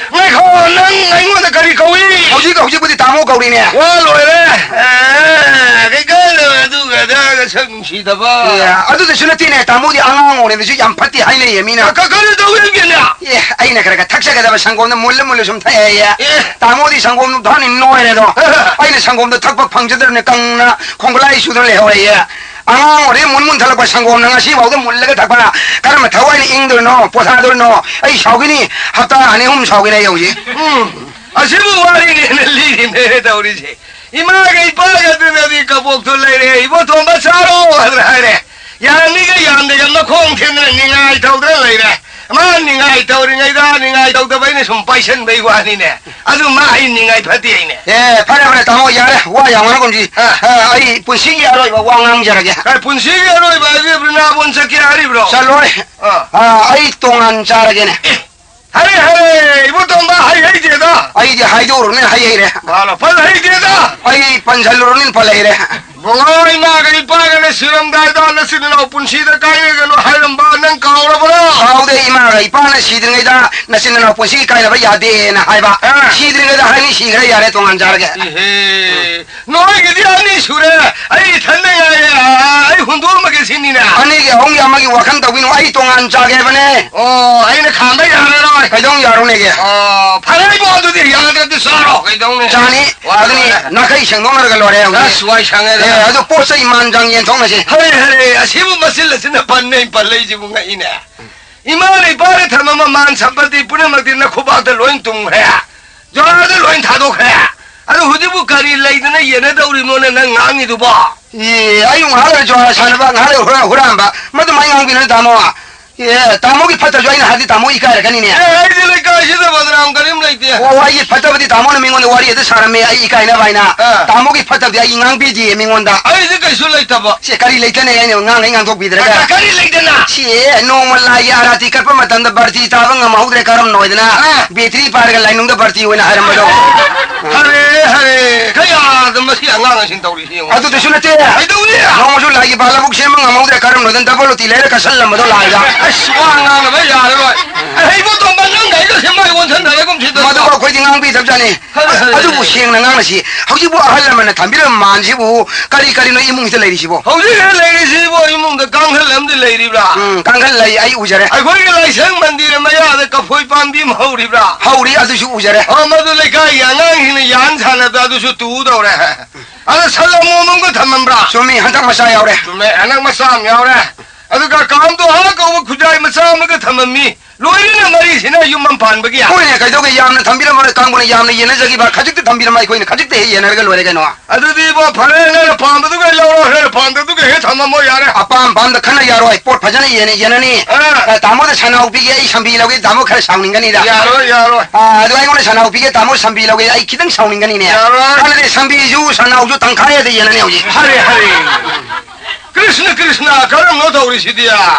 ꯉꯥꯏꯈꯣ, ꯅꯪ ꯑꯩꯉꯣꯟꯗ ꯀꯔꯤ ꯀꯧꯏ? ꯍꯧꯖꯤꯛ, ꯍꯧꯖꯤꯛꯄꯨꯗꯤ ꯇꯥꯃꯣ ꯀꯧꯔꯤꯅꯦ꯫ ꯋꯥ ꯂꯣꯏꯔꯦ꯫ ꯑꯦ, ꯀꯩꯀꯥꯟꯗ ꯑꯗꯨꯒ ꯑꯗꯥꯒ ꯁꯛ ꯅꯨꯡꯁꯤꯗꯕ꯫ ꯑꯦ, ꯑꯗꯨꯗꯁꯨ ꯅꯠꯇꯦꯅꯦ, ꯇꯥꯃꯣꯗꯤ ꯑꯉꯥꯡ ꯑꯣꯏꯔꯤꯉꯩꯗꯁꯨ ꯌꯥꯝ ꯐꯠꯇꯦ ꯍꯥꯏꯅꯩꯌꯦ ꯃꯤꯅ꯫ ꯀ-, ꯀꯔꯤ ꯇꯧꯔꯤꯒꯦꯅꯦ? ꯑꯦ, ꯑꯩꯅ ꯈꯔ ꯈꯔ ꯊꯛꯆꯒꯗꯕ ꯁꯪꯒꯣꯝꯗ ꯃꯨꯜꯂ ꯃꯨꯜꯂ ꯁꯨꯝ ꯊꯛꯑꯦꯌꯦ꯫ ꯑꯦ꯫ ꯇꯥꯃꯣꯗꯤ ꯁꯪꯒꯣꯝꯗꯣ ꯊꯛꯅꯤ ꯅꯣꯏꯔꯦꯗꯣ꯫ ꯑꯩꯅ ꯁꯪꯒꯣꯝꯗꯣ ꯊꯛꯄ ꯐꯪꯖꯗ꯭ꯔꯕꯅꯦ, ꯀꯪꯅ ꯈꯣꯡꯒꯂꯥꯏ ꯆꯨꯗꯅ ꯂꯩꯍꯧꯔꯦꯌꯦ꯫ ꯑꯉꯥꯡ ꯑꯣꯏꯔꯤ ꯃꯨꯟ ꯃꯨꯟ ꯊꯠꯂꯛꯄ ꯁꯪꯒꯣꯝꯅ ꯉꯁꯤꯐꯥꯎꯗ ꯃꯨꯜꯂꯒ ꯊꯛꯄ꯫ ꯀꯔꯝꯕ ꯊꯋꯥꯏꯅ ꯏꯪꯗꯣꯏꯅꯣ, ꯄꯣꯊꯥꯗꯣꯏꯅꯣ? ꯑꯩ ꯁꯥꯎꯈꯤꯅꯤ, ꯍꯞꯇꯥ ꯑꯅꯤ ꯑꯍꯨꯝ ꯁꯥꯎꯈꯤꯅꯤ ꯑꯩ ꯍꯧꯖꯤꯛ꯫ ꯎꯝ, ꯑꯁꯤꯕꯨ ꯋꯥꯔꯤꯅꯦꯅ ꯂꯤꯔꯤꯅꯦ ꯇꯧꯔꯤꯁꯦ꯫ ꯏꯃꯥꯒ ꯏꯄꯥꯒ ꯑꯗꯨꯅꯗꯤ ꯀꯕꯣꯛꯇꯣ ꯂꯩꯔꯦ, "ꯏꯕꯣꯇꯣꯝꯕ ꯆꯥꯔꯣ" ꯍꯥꯏꯗꯅ ꯍꯥꯏꯔꯦ꯫ ꯌꯥꯝꯃꯤꯒ ꯌꯥꯝꯗꯦꯒ ꯃꯈꯣꯡ ꯊꯦꯡꯗꯅ ꯅꯤꯡꯉꯥꯏ ꯇꯧꯗꯅ ꯂꯩꯔꯦ꯫ ꯃꯥ ꯅꯤꯡꯉꯥꯏ ꯇꯧꯔꯤꯉꯩꯗ ꯅꯤꯡꯉꯥꯏ ꯇꯧꯗꯕ ꯑꯩꯅ ꯁꯨꯝ ꯄꯥꯏꯁꯟꯕꯩ ꯋꯥꯅꯤꯅꯦ꯫ ꯑꯗꯨ ꯃꯥ ꯑꯩ ꯅꯤꯡꯉꯥꯏ ꯐꯠꯇꯦ ꯍꯥꯏꯅꯦ꯫ ꯑꯦ, ꯐꯔꯦ, ꯐꯔꯦ, ꯇꯥꯃꯣ, ꯌꯥꯔꯦ, ꯋꯥ ꯌꯥꯝ ꯉꯥꯡꯒꯨꯝꯁꯤ꯫ ꯑꯥ꯫ ꯑꯥ, ꯑꯩ ꯄꯨꯟꯁꯤꯒꯤ ꯑꯔꯣꯏꯕ ꯋꯥ ꯉꯥꯡꯖꯔꯒꯦ꯫ ꯑꯦ, ꯄꯨꯟꯁꯤꯒꯤ ꯑꯔꯣꯏꯕ ꯍꯥꯏꯁꯦ ꯕ꯭ꯔꯤꯟꯗꯥꯕꯣꯟ ꯆꯠꯀꯦ ꯍꯥꯏꯔꯤꯕ꯭ꯔꯣ? ꯆꯠꯂꯣꯏ꯫ ꯑꯥ꯫ ꯑꯥ, ꯑꯩ ꯇꯣꯉꯥꯟ ꯆꯥꯔꯒꯦꯅꯦ꯫ ꯑꯦ, ꯍꯔꯦ, ꯍꯔꯦ, ꯏꯕꯣꯇꯣꯝꯕ, ꯍꯩ ꯍꯩꯗꯦꯗ꯫ ꯑꯩꯗꯤ ꯍꯥꯏꯗꯣꯛꯎꯔꯅꯦ, ꯍꯩ ꯍꯩꯔꯦ꯫ ꯃꯥꯅ ꯐꯖ ꯍꯩꯗꯦꯗ꯫ ꯑꯩ ꯄꯟꯁꯜꯂꯨꯔꯅꯤꯅ ꯄꯜ ꯍꯩꯔꯦ꯫ ꯕꯣꯂꯣ, ꯏꯃꯥꯒ ꯏꯄꯥꯒꯅ ꯁꯤꯔꯝꯗꯥꯏꯗ ꯅꯆꯤꯟ ꯅꯅꯥꯎ ꯄꯨꯟꯁꯤꯗ ꯀꯥꯏꯅꯒꯅꯨ ꯍꯥꯏꯔꯝꯕ ꯅꯪ ꯀꯥꯎꯔꯕ꯭ꯔꯣ? ꯀꯥꯎꯗꯦ, ꯏꯃꯥꯒ ꯏꯄꯥꯅ ꯁꯤꯗ꯭ꯔꯤꯉꯩꯗ ꯅꯆꯤꯟ ꯅꯅꯥꯎ ꯄꯨꯟꯁꯤ ꯀꯥꯏꯅꯕ ꯌꯥꯗꯦꯅ ꯍꯥꯏꯕ꯫ ꯑꯥ꯫ ꯁꯤꯗ꯭ꯔꯤꯉꯩꯗ ꯍꯥꯏꯅꯤ, ꯁꯤꯈ꯭ꯔꯦ, ꯌꯥꯔꯦ, ꯇꯣꯉꯥꯟ ꯆꯥꯔꯒꯦ꯫ ꯏꯍꯦ, ꯅꯣꯏꯒꯤꯗꯤ ꯑꯅꯤ ꯁꯨꯔꯦ, ꯑꯩ ꯏꯊꯟꯗ ꯉꯥꯏꯔꯦ, ꯑꯥ, ꯑꯩ ꯍꯨꯟꯗꯣꯛꯑꯝꯃꯒꯦ ꯁꯤꯅꯤꯅꯦ꯫ ꯑꯅꯤꯒꯤ ꯑꯍꯨꯝꯒꯤ ꯑꯃꯒꯤ ꯋꯥꯈꯜ ꯇꯧꯕꯤꯅꯨ, ꯑꯩ ꯇꯣꯉꯥꯟ ꯆꯥꯒꯦ ꯍꯥꯏꯕꯅꯦ꯫ ꯑꯣ, ꯑꯩꯅ ꯈꯥꯝꯕ ꯌꯥꯔꯔꯣꯏ꯫ ꯀꯩꯗꯧ ꯌꯥꯔꯣꯏꯅꯦꯒꯦ? ꯑꯣ, ꯐꯔꯦ ꯏꯕꯣ, ꯑꯗꯨꯗꯤ ꯌꯥꯗ꯭ꯔꯗꯤ ꯆꯥꯔꯣ, ꯀꯩꯗꯧꯅꯤ? ꯆꯥꯅꯤ꯫ ꯋꯥ ꯑꯗꯨꯅꯤ, ꯂꯣꯏꯔꯦ꯫ ꯅꯥꯈꯩ ꯁꯦꯡꯗꯣꯛꯅꯔꯒ ꯂꯣꯏꯔꯦ ꯍꯧꯖꯤꯛ꯫ ꯑꯁ, ꯋꯥꯏ ꯁꯪꯉꯦꯗ꯫ ꯑꯦ, ꯑꯗꯨ ꯄꯣꯠ ꯆꯩ ꯃꯥꯟ ꯆꯥꯡ ꯌꯦꯟꯊꯣꯛꯅꯁꯤ꯫ ꯍꯔꯦ, ꯍꯔꯦ, ꯑꯁꯤꯕꯨ ꯃꯆꯤꯜ ꯑꯁꯤꯅ ꯄꯟꯅꯩ ꯄꯜꯂꯛꯏꯁꯤꯕꯨ ꯉꯛꯏꯅꯦ꯫ ꯏꯃꯥꯅ ꯏꯄꯥꯅ ꯊꯝꯃꯝꯕ ꯃꯥꯟ ꯁꯝꯄꯇꯤ ꯄꯨꯝꯅꯃꯛꯇꯤ ꯅꯈꯨꯕꯥꯛꯇ ꯂꯣꯏ ꯇꯨꯝꯈ꯭ꯔꯦ꯫ ꯖꯣꯔꯥꯗ ꯂꯣꯏ ꯊꯥꯗꯣꯛꯈ꯭ꯔꯦ꯫ ꯑꯗꯨ ꯍꯧꯖꯤꯛꯄꯨ ꯀꯔꯤ ꯂꯩꯗꯅ ꯌꯦꯟꯅꯗꯧꯔꯤꯕꯅꯣꯅꯦ ꯅꯪ ꯉꯥꯡꯉꯤꯗꯨꯕꯣ? ꯑꯦ, ꯑꯌꯨꯛ ꯉꯥꯏꯍꯥꯛ ꯂꯩꯔ ꯖꯣꯔꯥ ꯁꯥꯟꯅꯕ, ꯉꯥꯏꯍꯥꯛ ꯂꯩꯔ ꯍꯨꯔꯥ-, ꯍꯨꯔꯥꯟꯕ, ꯃꯗꯨꯃꯥꯏꯅ ꯉꯥꯡꯕꯤꯅꯨ ꯇꯥꯃꯣ꯫ ꯑꯦ, ꯇꯥꯃꯣꯒꯤ ꯐꯠꯇꯕꯁꯨ ꯑꯩꯅ ꯍꯥꯏꯔꯗꯤ ꯇꯥꯃꯣ ꯏꯀꯥꯏꯔꯛꯀꯅꯤꯅꯦ꯫ ꯑꯦ, ꯑꯩꯗꯤ ꯂꯩꯀꯥꯏꯁꯤꯗ ꯕꯗꯅꯥꯝ ꯀꯔꯤꯝ ꯂꯩꯇꯦ꯫ ꯑꯣ, ꯑꯩꯒꯤ ꯐꯠꯇꯕꯗꯤ ꯇꯥꯃꯣꯅ ꯃꯤꯉꯣꯟꯗ ꯋꯥꯔꯤ ꯑꯗꯨ ꯁꯥꯔꯝꯃꯦ, ꯑꯩ ꯏꯀꯥꯏꯅꯕ ꯍꯥꯏꯅ꯫ ꯑꯥ꯫ ꯇꯥꯃꯣꯒꯤ ꯐꯠꯇꯕꯗꯤ ꯑꯩ ꯉꯥꯡꯕꯤꯗꯦ ꯃꯤꯉꯣꯟꯗ꯫ ꯑꯩꯗꯤ ꯀꯩꯁꯨ ꯂꯩꯇꯕ꯫ ꯁꯦ, ꯀꯔꯤ ꯂꯩꯇꯅ ꯑꯩꯅ ꯉꯥꯡꯈꯩ ꯉꯥꯡꯊꯣꯛꯄꯤꯗ꯭ꯔꯒ? ꯀ-, ꯀꯔꯤ ꯂꯩꯇꯅ? ꯁꯤ ꯅꯣꯡꯃ ꯂꯥꯏꯒꯤ ꯑꯥꯔꯥꯇꯤ ꯀꯠꯄ ꯃꯇꯝꯗ ꯕꯥꯔꯇꯤ ꯇꯥꯕ ꯉꯝꯍꯧꯗ꯭ꯔꯦ, ꯀꯔꯝꯅ ꯑꯣꯏꯗꯅ? ꯑꯥ꯫ ꯕꯦꯇ꯭ꯔꯤ ꯄꯥꯏꯔꯒ ꯂꯥꯏꯅꯨꯡꯗ ꯕꯥꯔꯇꯤ ꯑꯣꯏꯅ ꯍꯥꯏꯔꯝꯕꯗꯣ꯫ ꯍꯔꯦ, ꯍꯔꯦ, ꯀꯌꯥꯗ ꯃꯁꯤ ꯑꯉꯥꯡ ꯑꯁꯤꯅ ꯇꯧꯔꯤꯁꯤ ꯌꯦꯡꯉꯨ꯫ ꯑꯗꯨꯗꯁꯨ ꯅꯠꯇꯦ꯫ ꯀꯩꯗꯧꯅꯤ? ꯅꯣꯡꯃꯁꯨ ꯂꯥꯏꯒꯤ ꯕꯥꯂꯕꯨꯛ ꯁꯦꯝꯕ ꯉꯝꯍꯧꯗ꯭ꯔꯦ, ꯀꯔꯝꯅ ꯑꯣꯏꯗꯅ ꯗꯕꯜ ꯑꯣꯇꯤ ꯂꯩꯔ ꯀꯠꯁꯜꯂꯝꯕꯗꯣ ꯂꯥꯏꯗ꯫ ꯑꯁ, ꯋꯥ ꯉꯥꯡꯅꯕ ꯌꯥꯔꯔꯣꯏ꯫ ꯑꯍꯩꯕ ꯇꯣꯝꯕ ꯅꯪ ꯒꯥꯔꯤꯗꯣ ꯁꯦꯝꯕ ꯑꯩꯉꯣꯟꯗ ꯁꯟꯗꯥꯔꯦ ꯀꯨꯝꯁꯤꯗ꯫ ꯃꯗꯨꯕꯨ ꯑꯩꯈꯣꯏꯗꯤ ꯉꯥꯡꯕꯤꯗꯕꯖꯥꯠꯅꯤ꯫ ꯍꯣꯏ, ꯍꯣꯏ, ꯍꯣꯏ. ꯑꯗꯨꯕꯨ ꯁꯦꯡꯅ ꯉꯥꯡꯅꯁꯤ꯫ ꯍꯧꯖꯤꯛꯄꯨ ꯑꯍꯜ ꯂꯃꯟꯅ ꯊꯝꯕꯤꯔꯝꯕ ꯃꯥꯟꯁꯤꯕꯨ ꯀꯔꯤ ꯀꯔꯤꯅꯣ ꯏꯃꯨꯡꯁꯤꯗ ꯂꯩꯔꯤꯁꯤꯕꯣ? ꯍꯧꯖꯤꯛ ꯂꯩꯔꯤꯁꯤꯕꯨ ꯏꯃꯨꯡꯗ ꯀꯥꯡꯈꯜ ꯑꯃꯗꯤ ꯂꯩꯔꯤꯕ꯭ꯔꯥ? ꯎꯝ, ꯀꯥꯡꯈꯜ ꯂꯩ, ꯑꯩ ꯎꯖꯔꯦ꯫ ꯑꯩꯈꯣꯏꯒꯤ ꯂꯥꯏꯁꯪ ꯃꯟꯗꯤꯔ ꯃꯌꯥꯗ ꯀꯐꯣꯏ ꯄꯥꯝꯕꯤ ꯑꯃ ꯍꯧꯔꯤꯕ꯭ꯔꯥ? ꯍꯧꯔꯤ, ꯑꯗꯨꯁꯨ ꯎꯖꯔꯦ꯫ ꯑꯣ, ꯃꯗꯨ ꯂꯩꯀꯥꯏꯒꯤ ꯑꯉꯥꯡꯁꯤꯡꯅ ꯌꯥꯟ ꯁꯥꯟꯅꯕꯗ ꯑꯗꯨꯁꯨ ꯇꯨꯗꯧꯔꯦ꯫ ꯑꯗ ꯁꯟ ꯑꯃꯣꯝ ꯑꯃꯒ ꯊꯝꯃꯝꯕ꯭ꯔꯥ? ꯆꯨꯝꯃꯤ, ꯍꯟꯗꯛ ꯃꯆꯥ ꯌꯥꯎꯔꯦ꯫ ꯆꯨꯝꯃꯦ, ꯍꯟꯗꯛ ꯃꯆꯥ ꯑꯃ ꯌꯥꯎꯔꯦ꯫ ꯑꯗꯨꯒ ꯀꯥꯝꯗꯣ ꯍꯥ ꯀꯧꯕ ꯈꯨꯖꯥꯏ ꯃꯆꯥ ꯑꯃꯒ ꯊꯝꯃꯝꯃꯤ꯫ ꯂꯣꯏꯔꯦꯅꯦ ꯃꯔꯤꯁꯤꯅ ꯌꯨꯝ ꯑꯃ ꯄꯥꯟꯕꯒꯤ꯫ ꯍꯣꯏꯅꯦ, ꯀꯩꯗꯧꯒꯦ? ꯌꯥꯝꯅ ꯊꯝꯕꯤꯔꯝꯃꯣꯏ, ꯀꯥꯡꯕꯨꯅ ꯌꯥꯝꯅ ꯌꯦꯟꯅꯖꯈꯤꯕ, ꯈꯖꯤꯛꯇ ꯊꯝꯕꯤꯔꯝꯃ ꯑꯩꯈꯣꯏꯅ ꯈꯖꯤꯛꯇ ꯍꯦꯛ ꯌꯦꯟꯅꯔꯒ ꯂꯣꯏꯔꯦ ꯀꯩꯅꯣ꯫ ꯑꯗꯨꯗꯤ ꯏꯕꯣ, ꯐꯔꯦ, ꯅꯪꯅ ꯄꯥꯝꯕꯗꯨꯒ ꯂꯧꯔꯣ, ꯅꯪꯅ ꯄꯥꯝꯗꯕꯗꯨꯒ ꯍꯦꯛ ꯊꯝꯃꯝꯃꯣ ꯌꯥꯔꯦ꯫ ꯑꯄꯥꯝ ꯄꯥꯝꯗ ꯈꯟꯅ ꯌꯥꯔꯣꯏ, ꯄꯣꯠ ꯐꯖꯅ ꯌꯦꯟꯅ ꯌꯦꯟꯅꯅꯤ꯫ ꯑꯥ꯫ ꯑ, ꯇꯥꯃꯣꯗ ꯁꯟꯅꯥꯎ ꯄꯤꯒꯦ, ꯑꯩ ꯁꯝꯕꯤ ꯂꯧꯒꯦ, ꯇꯥꯃꯣ ꯈꯔ ꯁꯥꯎꯅꯤꯡꯒꯅꯤꯗ꯫ ꯌꯥꯔꯣꯏ, ꯌꯥꯔꯣꯏ꯫ ꯑ, ꯑꯗꯨ ꯑꯩꯉꯣꯟꯗ ꯁꯟꯅꯥꯎ ꯄꯤꯒꯦ, ꯇꯥꯃꯣ ꯁꯝꯕꯤ ꯂꯧꯒꯦ, ꯑꯩ ꯈꯤꯇꯪ ꯁꯥꯎꯅꯤꯡꯒꯅꯤꯅꯦ꯫ ꯌꯥꯔꯣꯏ꯫ ꯑꯗꯨꯗꯤ ꯁꯝꯕꯤꯁꯨ ꯁꯟꯅꯥꯎꯁꯨ ꯇꯪꯈꯥꯏ ꯑꯗ ꯌꯦꯟꯅꯅꯤ ꯍꯧꯖꯤꯛ꯫ ꯍꯔꯦ, ꯍꯔꯦ꯫ ꯀ꯭ꯔꯤꯁꯅ, ꯀ꯭ꯔꯤꯁꯅ, ꯀꯔꯝꯅꯣ ꯇꯧꯔꯤꯁꯤꯗꯤ?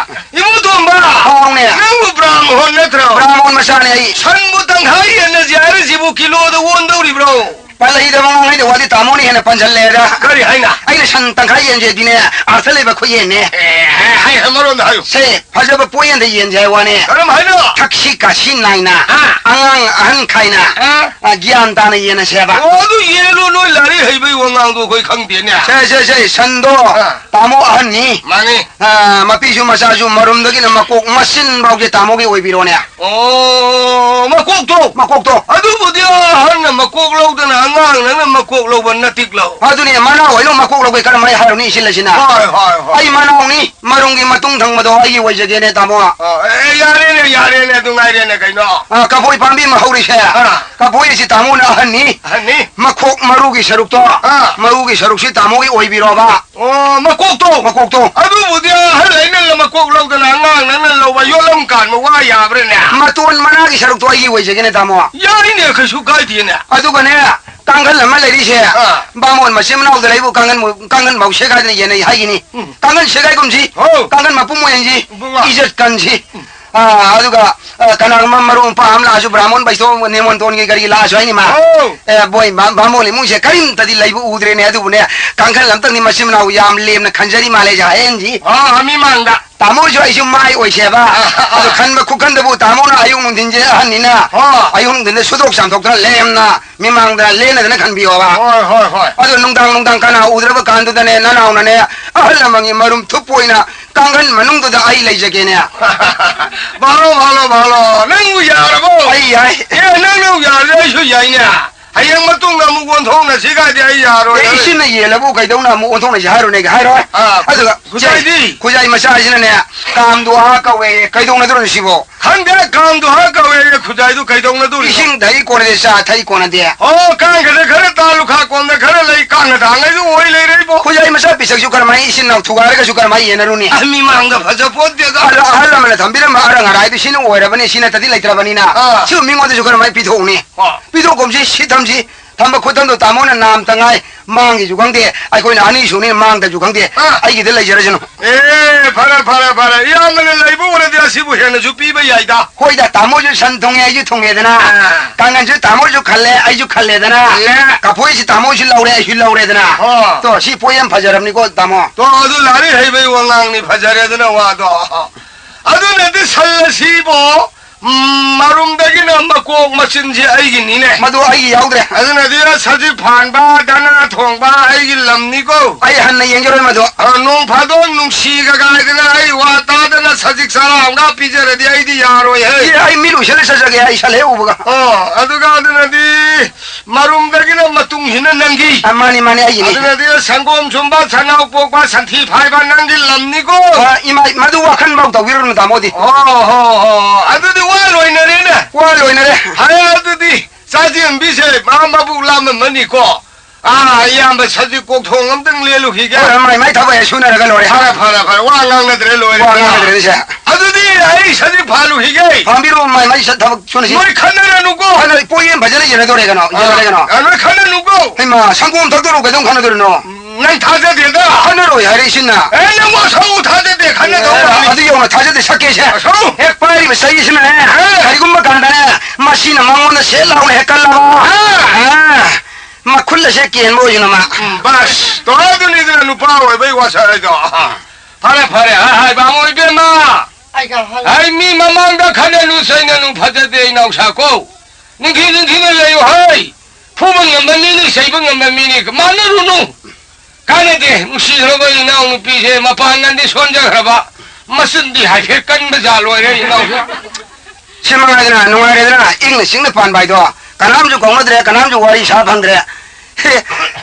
ꯏꯕꯨꯡ ꯇꯣꯝꯕ! ꯍꯥꯎꯅꯦ꯫ ꯅꯪꯕꯨ ꯕ꯭ꯔꯥꯝꯍꯣꯟ ꯅꯠꯇ꯭ꯔꯣ? ꯕ꯭ꯔꯥꯝꯍꯣꯟ ꯃꯆꯥꯅꯦ ꯑꯩ꯫ ꯁꯟꯕꯨ ꯇꯪꯈꯥꯏ ꯌꯦꯟꯅꯁꯤ ꯍꯥꯏꯔꯤꯁꯤꯕꯨ ꯀꯤꯂꯣꯗ ꯑꯣꯟꯗꯧꯔꯤꯕ꯭ꯔꯣ? ꯄꯜꯂꯛꯏꯗꯕ ꯑꯉꯥꯡꯉꯩꯗ ꯋꯥꯗꯤ ꯇꯥꯃꯣꯅ ꯍꯦꯟꯅ ꯄꯟꯁꯤꯜꯂꯦꯗ꯫ ꯀꯔꯤ ꯍꯥꯏꯅ? ꯑꯩꯅ ꯁꯟ ꯇꯪꯈꯥꯏ ꯌꯦꯟꯁꯦꯗꯤꯅꯦ, ꯑꯥꯔꯊ ꯂꯩꯕ ꯈꯨꯌꯦꯟꯅꯦ꯫ ꯑꯦ, ꯍꯥꯏ, ꯑꯃꯔꯣꯝꯗ ꯍꯥꯏꯌꯨ꯫ ꯁꯦ, ꯐꯖꯕ ꯄꯣꯌꯦꯟꯗ ꯌꯦꯟꯁꯦ ꯍꯥꯏ ꯋꯥꯅꯦ꯫ ꯀꯔꯝ ꯍꯥꯏꯅꯣ? ꯊꯛꯁꯤ ꯈꯥꯁꯤ ꯅꯥꯏꯅ, ꯑꯥ꯫ ꯑꯉꯥꯡ ꯑꯍꯟ ꯈꯥꯏꯅ, ꯑꯥ꯫ ꯑ, ꯒ꯭ꯌꯥꯟ ꯇꯥꯅ ꯌꯦꯟꯅꯁꯦꯕ꯫ ꯑꯣ, ꯑꯗꯨ ꯌꯦꯜꯂꯣ, ꯅꯣꯏ ꯂꯥꯏꯔꯤꯛ ꯍꯩꯕꯩ ꯋꯥꯉꯥꯡꯗꯣ ꯑꯩꯈꯣꯏ ꯈꯪꯗꯦꯅꯦ꯫ ꯁꯦ, ꯁꯦ, ꯁꯦ, ꯁꯟꯗꯣ ꯑꯥ꯫ ꯇꯥꯃꯣ ꯑꯍꯟꯅꯤ꯫ ꯃꯥꯅꯤ꯫ ꯑ, ꯃꯄꯤꯁꯨ ꯃꯆꯥꯁꯨ ꯃꯔꯨꯝꯗꯒꯤꯅ ꯃꯀꯣꯛ ꯃꯆꯤꯟ ꯐꯥꯎꯁꯦ ꯇꯥꯃꯣꯒꯤ ꯑꯣꯏꯕꯤꯔꯣꯅꯦ꯫ ꯑꯣ, ꯃꯀꯣꯛꯇꯣ? ꯃꯀꯣꯛꯇꯣ꯫ ꯑꯗꯨꯕꯨꯗꯤ ꯑꯍꯟꯅ ꯃꯀꯣꯛ ꯂꯧꯗꯅ ꯑꯉꯥꯡ ꯅꯪꯅ ꯃꯀꯣꯛ ꯂꯧꯕ ꯅꯇꯤꯛ ꯂꯧ꯫ ꯑꯗꯨꯅꯦ, ꯃꯅꯥꯎ ꯍꯣꯏꯅ ꯃꯀꯣꯛ ꯂꯧꯒꯦ ꯀꯔꯝꯍꯥꯏꯅ ꯍꯥꯏꯔꯨꯅꯤ ꯏꯆꯤꯜ ꯑꯁꯤꯅ? ꯍꯣꯏ, ꯍꯣꯏ, ꯍꯣꯏ꯫ ꯑꯩ ꯃꯅꯥꯎꯅꯤ, ꯃꯔꯨꯝꯒꯤ ꯃꯇꯨꯡ ꯊꯪꯕꯗꯣ ꯑꯩꯒꯤ ꯑꯣꯏꯖꯒꯦꯅꯦ, ꯇꯥꯃꯣ꯫ ꯑ, ꯑꯦ, ꯌꯥꯔꯦꯅꯦ, ꯌꯥꯔꯦꯅꯦ, ꯑꯗꯨ ꯉꯥꯏꯔꯦꯅꯦ ꯀꯩꯅꯣ꯫ ꯑ, ꯀꯐꯣꯏ ꯄꯥꯝꯕꯤ ꯑꯃ ꯍꯧꯔꯤꯁꯦ꯫ ꯑꯥ꯫ ꯀꯐꯣꯏ ꯑꯁꯤ ꯇꯥꯃꯣꯅ ꯑꯍꯟꯅꯤ꯫ ꯑꯍꯟꯅꯤ꯫ ꯃꯈꯣꯛ ꯃꯔꯨꯒꯤ ꯁꯔꯨꯛꯇꯣ, ꯑꯥ꯫ ꯃꯔꯨꯒꯤ ꯁꯔꯨꯛꯁꯤ ꯇꯥꯃꯣꯒꯤ ꯑꯣꯏꯕꯤꯔꯣꯕ꯫ ꯑꯣ, ꯃꯀꯣꯛꯇꯣ? ꯃꯀꯣꯛꯇꯣ꯫ ꯑꯗꯨꯕꯨꯗꯤ ꯑꯍꯜ ꯑꯩꯅ ꯃꯀꯣꯛ ꯂꯧꯗꯅ ꯑꯉꯥꯡ ꯅꯪꯅ ꯂꯧꯕ ꯌꯣꯠꯂꯝ ꯀꯥꯟꯕ ꯋꯥ ꯌꯥꯕ꯭ꯔꯥꯅꯦ? ꯃꯇꯣꯟ ꯃꯅꯥꯒꯤ ꯁꯔꯨꯛꯇꯣ ꯑꯩꯒꯤ ꯑꯣꯏꯖꯒꯦꯅꯦ, ꯇꯥꯃꯣ꯫ ꯌꯥꯏꯅꯦ, ꯀꯩꯁꯨ ꯀꯥꯏꯗꯦꯅꯦ꯫ ꯑꯗꯨꯒꯅꯦ, ꯀꯥꯡꯈꯜ ꯑꯃ ꯂꯩꯔꯤꯁꯦ, ꯑꯥ꯫ ꯕꯥꯃꯣꯟ ꯃꯆꯤꯟ ꯃꯅꯥꯎꯗ ꯂꯩꯕꯨ ꯀꯥꯡꯈꯟ ꯃꯨ-, ꯀꯥꯡꯈꯟ ꯃꯧ ꯁꯦꯒꯥꯏꯗꯅ ꯌꯦꯟꯅꯩ ꯍꯥꯏꯒꯤꯅꯤ꯫ ꯎꯝ꯫ ꯀꯥꯡꯈꯟ ꯁꯦꯒꯥꯏꯒꯨꯝꯁꯤ, ꯑꯧ꯫ ꯀꯥꯡꯈꯟ ꯃꯄꯨꯝ ꯑꯣꯏꯍꯟꯁꯤ, ꯏꯕꯨꯡꯉꯣ꯫ ꯏꯖꯠ ꯀꯟꯁꯤ꯫ ꯎꯝ꯫ ꯑꯥ, ꯑꯗꯨꯒ, ꯑꯥ, ꯀꯅꯥꯒꯨꯝꯕ ꯃꯔꯨꯞ ꯃꯄꯥꯡ ꯑꯃ ꯂꯥꯛꯑꯁꯨ, ꯕ꯭ꯔꯥꯍꯃꯣꯟ ꯕꯩꯁꯅꯣ ꯅꯦꯃꯣꯟꯇꯣꯟꯒꯤ ꯀꯔꯤ ꯂꯥꯛꯑꯁꯨ ꯍꯥꯏꯅꯤ ꯃꯥ꯫ ꯑꯧ꯫ ꯑꯦ, ꯕꯣꯏ, ꯕꯥ-, ꯕꯥꯃꯣꯟ ꯏꯃꯨꯡꯁꯦ ꯀꯔꯤꯝꯇꯗꯤ ꯂꯩꯕ ꯎꯗ꯭ꯔꯦꯅꯦ, ꯑꯗꯨꯕꯨꯅꯦ, ꯀꯥꯡꯈꯜ ꯑꯝꯇꯪꯗꯤ ꯃꯆꯤꯟ ꯃꯅꯥꯎ ꯌꯥꯝ ꯂꯦꯝꯅ ꯈꯟꯖꯔꯤ ꯃꯥꯜꯂꯦ, ꯍꯌꯦꯡꯁꯤ꯫ ꯑꯥ, ꯃꯤꯃꯥꯡꯗ꯫ ꯇꯥꯃꯣꯁꯨ ꯑꯩꯁꯨ ꯃꯥꯏ ꯑꯣꯏꯁꯦꯕ꯫ ꯑꯥ, ꯑꯥ, ꯑꯥ꯫ ꯑꯗꯣ ꯈꯟꯕ ꯈꯨꯈꯟꯗꯕꯨ ꯇꯥꯃꯣꯅ ꯑꯌꯨꯛ ꯅꯨꯡꯊꯤꯟꯁꯦ ꯑꯍꯟꯅꯤꯅ, ꯑꯥ꯫ ꯑꯌꯨꯛ ꯅꯨꯡꯊꯤꯟꯗ ꯁꯨꯗꯣꯛ ꯆꯥꯝꯊꯣꯛꯇꯅ ꯂꯦꯝꯅ ꯃꯤꯃꯥꯡꯗ ꯂꯦꯟꯅꯗꯅ ꯈꯟꯕꯤꯌꯣꯕ꯫ ꯍꯣꯏ, ꯍꯣꯏ, ꯍꯣꯏ꯫ ꯑꯗꯣ ꯅꯨꯡꯗꯥꯡ, ꯅꯨꯡꯗꯥꯡ ꯀꯅꯥ ꯎꯗ꯭ꯔꯕ ꯀꯥꯟꯗꯨꯗꯅꯦ, ꯅꯅꯥꯎꯅꯅꯦ, ꯑꯍꯜ ꯂꯃꯟꯒꯤ ꯃꯔꯨꯝ ꯊꯨꯞꯄ ꯑꯣꯏꯅ ꯀꯥꯡꯈꯟ ꯃꯅꯨꯡꯗꯨꯗ ꯑꯩ ꯂꯩꯖꯒꯦꯅꯦ꯫ ꯚꯥꯂꯣ, ꯚꯥꯂꯣ, ꯚꯥꯂꯣ, ꯅꯪꯕꯨ ꯌꯥꯔꯕꯣ? ꯑꯩ ꯌꯥꯏ꯫ ꯑꯦ, ꯅꯪꯅ ꯌꯥꯔꯗꯤ ꯑꯩꯁꯨ ꯌꯥꯏꯅꯦ꯫ ꯍꯌꯦꯡ ꯃꯇꯨꯡꯗ ꯑꯃꯨꯛ ꯑꯣꯟꯊꯣꯛꯅꯁꯤ ꯀꯥꯏꯗꯤ ꯑꯩ ꯌꯥꯔꯣꯏ꯫ ꯑꯦ, ꯏꯆꯤꯟꯅ ꯌꯦꯜꯂꯕꯨ ꯀꯩꯗꯧꯅ ꯑꯃꯨꯛ ꯑꯣꯟꯊꯣꯛꯅꯁꯤ ꯍꯥꯏꯔꯨꯅꯦ? ꯍꯥꯏꯔꯣꯏ꯫ ꯑꯥ, ꯑꯗꯨꯒ ꯈꯨꯖꯥꯏꯗꯤ? ꯈꯨꯖꯥꯏ ꯃꯆꯥꯁꯤꯅꯅꯦ, ꯀꯥꯝꯗꯣ ꯍꯥ ꯀꯧꯋꯦ, ꯀꯩꯗꯧꯅꯗ꯭ꯔꯣ ꯁꯤꯕꯣ? ꯈꯪꯗꯦ, ꯀꯥꯝꯗꯣ ꯍꯥ ꯀꯧꯋꯦ, ꯈꯨꯖꯥꯏꯗꯨ ꯀꯩꯗꯧꯅꯗꯣꯔꯤꯅꯣ? ꯏꯁꯤꯡ ꯊꯛꯏ ꯀꯣꯟꯅꯗꯦ, ꯆꯥ ꯊꯛꯏ ꯀꯣꯟꯅꯗꯦ꯫ ꯑꯣ, ꯀꯥꯡꯒꯗ ꯈꯔ ꯇꯥ, ꯂꯨꯈꯥ ꯀꯣꯟꯗ ꯈꯔ ꯂꯩ, ꯀꯥꯡꯒ ꯊꯥꯡꯉꯩꯗꯨ ꯑꯣꯏ ꯂꯩꯔꯦ ꯏꯕꯣ꯫ ꯈꯨꯖꯥꯏ ꯃꯆꯥ ꯄꯤꯁꯛꯁꯨ ꯀꯔꯝꯍꯥꯏꯅ ꯏꯆꯤꯟ ꯏꯅꯥꯎ ꯊꯨꯒꯥꯏꯔꯒꯁꯨ ꯀꯔꯝꯍꯥꯏꯅ ꯌꯦꯟꯅꯔꯨꯅꯤ? ꯑꯍ, ꯃꯤꯃꯥꯡꯗ ꯐꯖ ꯄꯣꯠꯇꯦꯗ꯫ ꯑꯍꯜ, ꯑꯍꯜ ꯂꯃꯟꯅ ꯊꯝꯕꯤꯔꯝꯕ ꯑꯔꯪ ꯑꯔꯥꯏꯗꯨ ꯁꯤꯅ ꯑꯣꯏꯔꯕꯅꯤ, ꯁꯤ ꯅꯠꯇꯗꯤ ꯂꯩꯇ꯭ꯔꯕꯅꯤꯅ꯫ ꯑꯥ꯫ ꯁꯤꯕꯨ ꯃꯤꯉꯣꯟꯗꯁꯨ ꯀꯔꯝꯍꯥꯏꯅ ꯄꯤꯊꯣꯛꯎꯅꯤ? ꯑꯥ꯫ ꯄꯤꯊꯣꯛꯀꯨꯝꯁꯤ, ꯁꯤ ꯊꯝꯁꯤ, ꯊꯝꯕ ꯈꯨꯠꯊꯝꯗꯣ ꯇꯥꯃꯣꯅ ꯅꯥꯝꯇ ꯉꯥꯏ, ꯃꯥꯡꯒꯤꯁꯨ ꯈꯪꯗꯦ, ꯑꯩꯈꯣꯏꯅ ꯑꯅꯤ ꯁꯨꯅꯤ, ꯃꯥꯡꯗꯁꯨ ꯈꯪꯗꯦ, ꯑꯥ꯫ ꯑꯩꯒꯤꯗ ꯂꯩꯖꯔꯁꯅꯨ꯫ ꯑꯦ, ꯐꯔꯦ, ꯐꯔꯦ, ꯐꯔꯦ, ꯏꯌꯥꯝꯕꯅ ꯂꯩꯕ ꯑꯣꯏꯔꯗꯤ ꯑꯁꯤꯕꯨ ꯍꯦꯟꯅꯁꯨ ꯄꯤꯕ ꯌꯥꯏꯗ꯫ ꯍꯣꯏꯗ, ꯇꯥꯃꯣꯁꯨ ꯁꯟ ꯊꯣꯡꯉꯦ, ꯑꯩꯁꯨ ꯊꯣꯡꯉꯦꯗꯅ꯫ ꯑꯥ꯫ ꯀꯥꯡꯒꯟꯁꯨ ꯇꯥꯃꯣꯁꯨ ꯈꯜꯂꯦ, ꯑꯩꯁꯨ ꯈꯜꯂꯦꯗꯅ꯫ ꯈꯜꯂꯦ꯫ ꯀꯐꯣꯏꯁꯤ ꯇꯥꯃꯣꯁꯨ ꯂꯧꯔꯦ, ꯑꯩꯁꯨ ꯂꯧꯔꯦꯗꯅ꯫ ꯑꯣ꯫ ꯇꯣ, ꯁꯤ ꯄꯣꯠ ꯌꯥꯝ ꯐꯖꯔꯕꯅꯤꯀꯣ, ꯇꯥꯃꯣ꯫ ꯇꯣ, ꯑꯗꯨ ꯂꯥꯏꯔꯤꯛ ꯍꯩꯕꯩ ꯋꯥꯉꯥꯡꯅꯤ, ꯐꯖꯔꯦꯗꯅ ꯋꯥꯗꯣ꯫ ꯑꯗꯨꯅꯗꯤ ꯁꯜ ꯑꯁꯤꯕꯣ ꯎꯝ, ꯃꯔꯨꯝꯗꯒꯤꯅ ꯃꯀꯣꯛ ꯃꯆꯤꯟꯁꯦ ꯑꯩꯒꯤꯅꯤꯅꯦ꯫ ꯃꯗꯨ ꯑꯩꯒꯤ ꯌꯥꯎꯗ꯭ꯔꯦ꯫ ꯑꯗꯨꯅꯗꯤ ꯁꯖꯤꯛ ꯐꯥꯟꯕ, ꯗꯅꯥ ꯊꯣꯡꯕ ꯑꯩꯒꯤ ꯂꯝꯅꯤꯀꯣ꯫ ꯑꯩ ꯍꯟꯅ ꯌꯦꯡꯖꯔꯣꯏ ꯃꯗꯨ꯫ ꯑ, ꯅꯣꯡ ꯐꯥꯗꯣꯛ ꯅꯨꯡꯁꯤꯒ ꯀꯥꯏꯗꯅ ꯑꯩ ꯋꯥ ꯇꯥꯗꯅ ꯁꯖꯤꯛ ꯆꯔꯥ ꯑꯃꯒ ꯄꯤꯖꯔꯗꯤ ꯑꯩꯗꯤ ꯌꯥꯔꯣꯏꯍꯦ꯫ ꯑꯦ, ꯑꯩ ꯃꯤꯠ ꯎꯏꯁꯜꯂ ꯆꯠꯆꯒꯦ, ꯑꯩ ꯁꯟ ꯍꯦꯛ ꯎꯕꯒ꯫ ꯑꯣ, ꯑꯗꯨꯒ ꯑꯗꯨꯅꯗꯤ ꯃꯔꯨꯝꯗꯒꯤꯅ ꯃꯇꯨꯡꯁꯤꯅ ꯅꯪꯒꯤ꯫ ꯑ, ꯃꯥꯅꯤ, ꯃꯥꯅꯤ, ꯑꯩꯒꯤꯅꯤ꯫ ꯑꯗꯨꯅꯗꯤ ꯁꯪꯒꯣꯝ ꯁꯨꯝꯕ, ꯁꯅꯥꯎ ꯄꯣꯛꯄ, ꯁꯟꯊꯤ ꯐꯥꯏꯕ ꯅꯪꯒꯤ ꯂꯝꯅꯤꯀꯣ꯫ ꯑ, ꯏꯃꯥ, ꯃꯗꯨ ꯋꯥꯈꯜ ꯐꯥꯎ ꯇꯧꯕꯤꯔꯨꯅꯨ, ꯇꯥꯃꯣꯗꯤ꯫ ꯑꯣ, ꯍꯣ, ꯍꯣ, ꯑꯗꯨꯗꯤ ꯋꯥ ꯂꯣꯏꯅꯔꯦꯅꯦ꯫ ꯋꯥ ꯂꯣꯏꯅꯔꯦ꯫ ꯐꯔꯦ, ꯑꯗꯨꯗꯤ ꯆꯥꯖꯦꯝꯕꯤꯁꯦ ꯃꯥ ꯃꯕꯨꯛ ꯂꯥꯝꯃꯝꯃꯅꯤꯀꯣ꯫ ꯑꯥ, ꯏꯌꯥꯝꯕ ꯁꯖꯤꯛ ꯀꯣꯛꯊꯣꯡ ꯑꯝꯇꯪ ꯂꯦꯜꯂꯨꯈꯤꯒꯦ꯫ ꯍꯣꯏ, ꯃꯥꯏ ꯃꯥꯏ ꯊꯕꯛ ꯍꯦꯛ ꯁꯨꯅꯔꯒ ꯂꯣꯏꯔꯦ꯫ ꯐꯔꯦ, ꯐꯔꯦ, ꯐꯔꯦ, ꯋꯥ ꯉꯥꯡꯅꯗ꯭ꯔꯦ, ꯂꯣꯏꯔꯦ꯫ ꯋꯥ ꯉꯥꯡꯅꯗ꯭ꯔꯦ, ꯁꯦ꯫ ꯑꯗꯨꯗꯤ ꯑꯩ ꯁꯖꯤꯛ ꯐꯥꯜꯂꯨꯈꯤꯒꯦ꯫ ꯐꯥꯝꯕꯤꯔꯣ, ꯃꯥꯏ ꯃꯥꯏ ꯁꯠ ꯊꯕꯛ ꯁꯨꯅꯁꯤ꯫ ꯅꯣꯏ ꯈꯟꯅꯔꯅꯨꯀꯣ꯫ ꯈꯟꯅ-, ꯄꯣꯌꯦꯡ ꯐꯖꯅ ꯌꯦꯟꯅꯗꯣꯔꯦ ꯀꯩꯅꯣ, ꯌꯦꯟꯅꯗꯣꯔꯦ ꯀꯩꯅꯣ꯫ ꯑꯥ, ꯅꯣꯏ ꯈꯟꯅꯅꯨꯀꯣ꯫ ꯍꯩꯃꯥ, ꯁꯪꯒꯣꯝ ꯊꯛꯇꯣꯔꯣ, ꯀꯩꯗꯧ ꯈꯟꯅꯗꯣꯔꯤꯅꯣ? ꯅꯪ ꯊꯥꯖꯗꯦꯗ꯫ ꯈꯟꯅꯔꯣꯏ ꯍꯥꯏꯔꯛꯏꯁꯤꯅ꯫ ꯑꯦ, ꯅꯪꯕꯨ ꯑꯁꯧ ꯊꯥꯖꯗꯦ, ꯈꯟꯅꯗꯧ ꯑꯦ, ꯃꯥꯜꯂꯤ꯫ ꯑꯗꯨ ꯌꯧꯅ ꯊꯥꯖꯗꯦ, ꯁꯛꯀꯦꯁꯦ꯫ ꯑꯁꯧ꯫ ꯍꯦꯛ ꯄꯥꯏꯔꯤꯕ ꯆꯩꯁꯤꯅꯅꯦ, ꯑꯦ꯫ ꯀꯔꯤꯒꯨꯝꯕ ꯀꯥꯟꯗꯅꯦ, ꯃꯁꯤꯅ ꯃꯉꯣꯟꯗ ꯁꯦꯠ ꯂꯥꯎꯅ ꯍꯦꯛ ꯀꯜꯂꯕ꯫ ꯑꯦ꯫ ꯑꯦ꯫ ꯃꯈꯨꯜ ꯑꯁꯦ ꯀꯦꯟꯕ ꯑꯣꯏꯁꯅꯨ ꯃꯥ꯫ ꯎꯝ, ꯕꯁ꯫ ꯇꯣ, ꯑꯗꯨꯅꯤꯗꯅ ꯅꯨꯄꯥ ꯑꯣꯏꯕꯩ ꯋꯥꯁꯛ ꯍꯥꯏꯗꯣ꯫ ꯐꯔꯦ, ꯐꯔꯦ, ꯍꯥꯏ, ꯍꯥꯏ, ꯕꯥꯃꯣ ꯏꯕꯦꯝꯃ꯫ ꯑꯩꯒ ꯍꯜ- ꯑꯩ ꯃꯤ ꯃꯃꯥꯡꯗ ꯈꯟꯅꯅꯨ ꯆꯩꯅꯅꯨ ꯐꯖꯗꯦ, ꯏꯅꯥꯎꯁꯥ ꯀꯣ꯫ ꯅꯤꯡꯊꯤ ꯅꯤꯡꯊꯤꯅ ꯂꯩꯌꯨ ꯍꯥꯏ꯫ ꯐꯨꯕ ꯉꯝꯕ ꯃꯤꯅꯤ, ꯆꯩꯕ ꯉꯝꯕ ꯃꯤꯅꯤ꯫ ꯃꯥꯟꯅꯔꯨꯅꯨ꯫ ꯀꯥꯟꯅꯗꯦ, ꯅꯨꯡꯁꯤꯈ꯭ꯔꯕ ꯏꯅꯥꯎ ꯅꯨꯄꯤꯁꯦ ꯃꯄꯥꯡꯒꯜꯗꯤ ꯁꯣꯟꯖꯈ꯭ꯔꯕ, ꯃꯆꯤꯟꯗꯤ ꯍꯥꯏꯐꯦꯠ ꯀꯟꯕ ꯖꯥꯠ ꯑꯣꯏꯔꯦ ꯏꯅꯥꯎꯁꯦ꯫ ꯁꯤ ꯃꯉꯥꯏꯗꯅ, ꯅꯨꯡꯉꯥꯏꯔꯦꯗꯅ, ꯏꯪꯅ ꯆꯤꯛꯅ ꯄꯥꯟꯕ ꯍꯥꯏꯗꯣ꯫ ꯀꯅꯥꯝꯁꯨ ꯀꯧꯅꯗ꯭ꯔꯦ, ꯀꯅꯥꯝꯁꯨ ꯋꯥꯔꯤ ꯁꯥ ꯐꯪꯗ꯭ꯔꯦ꯫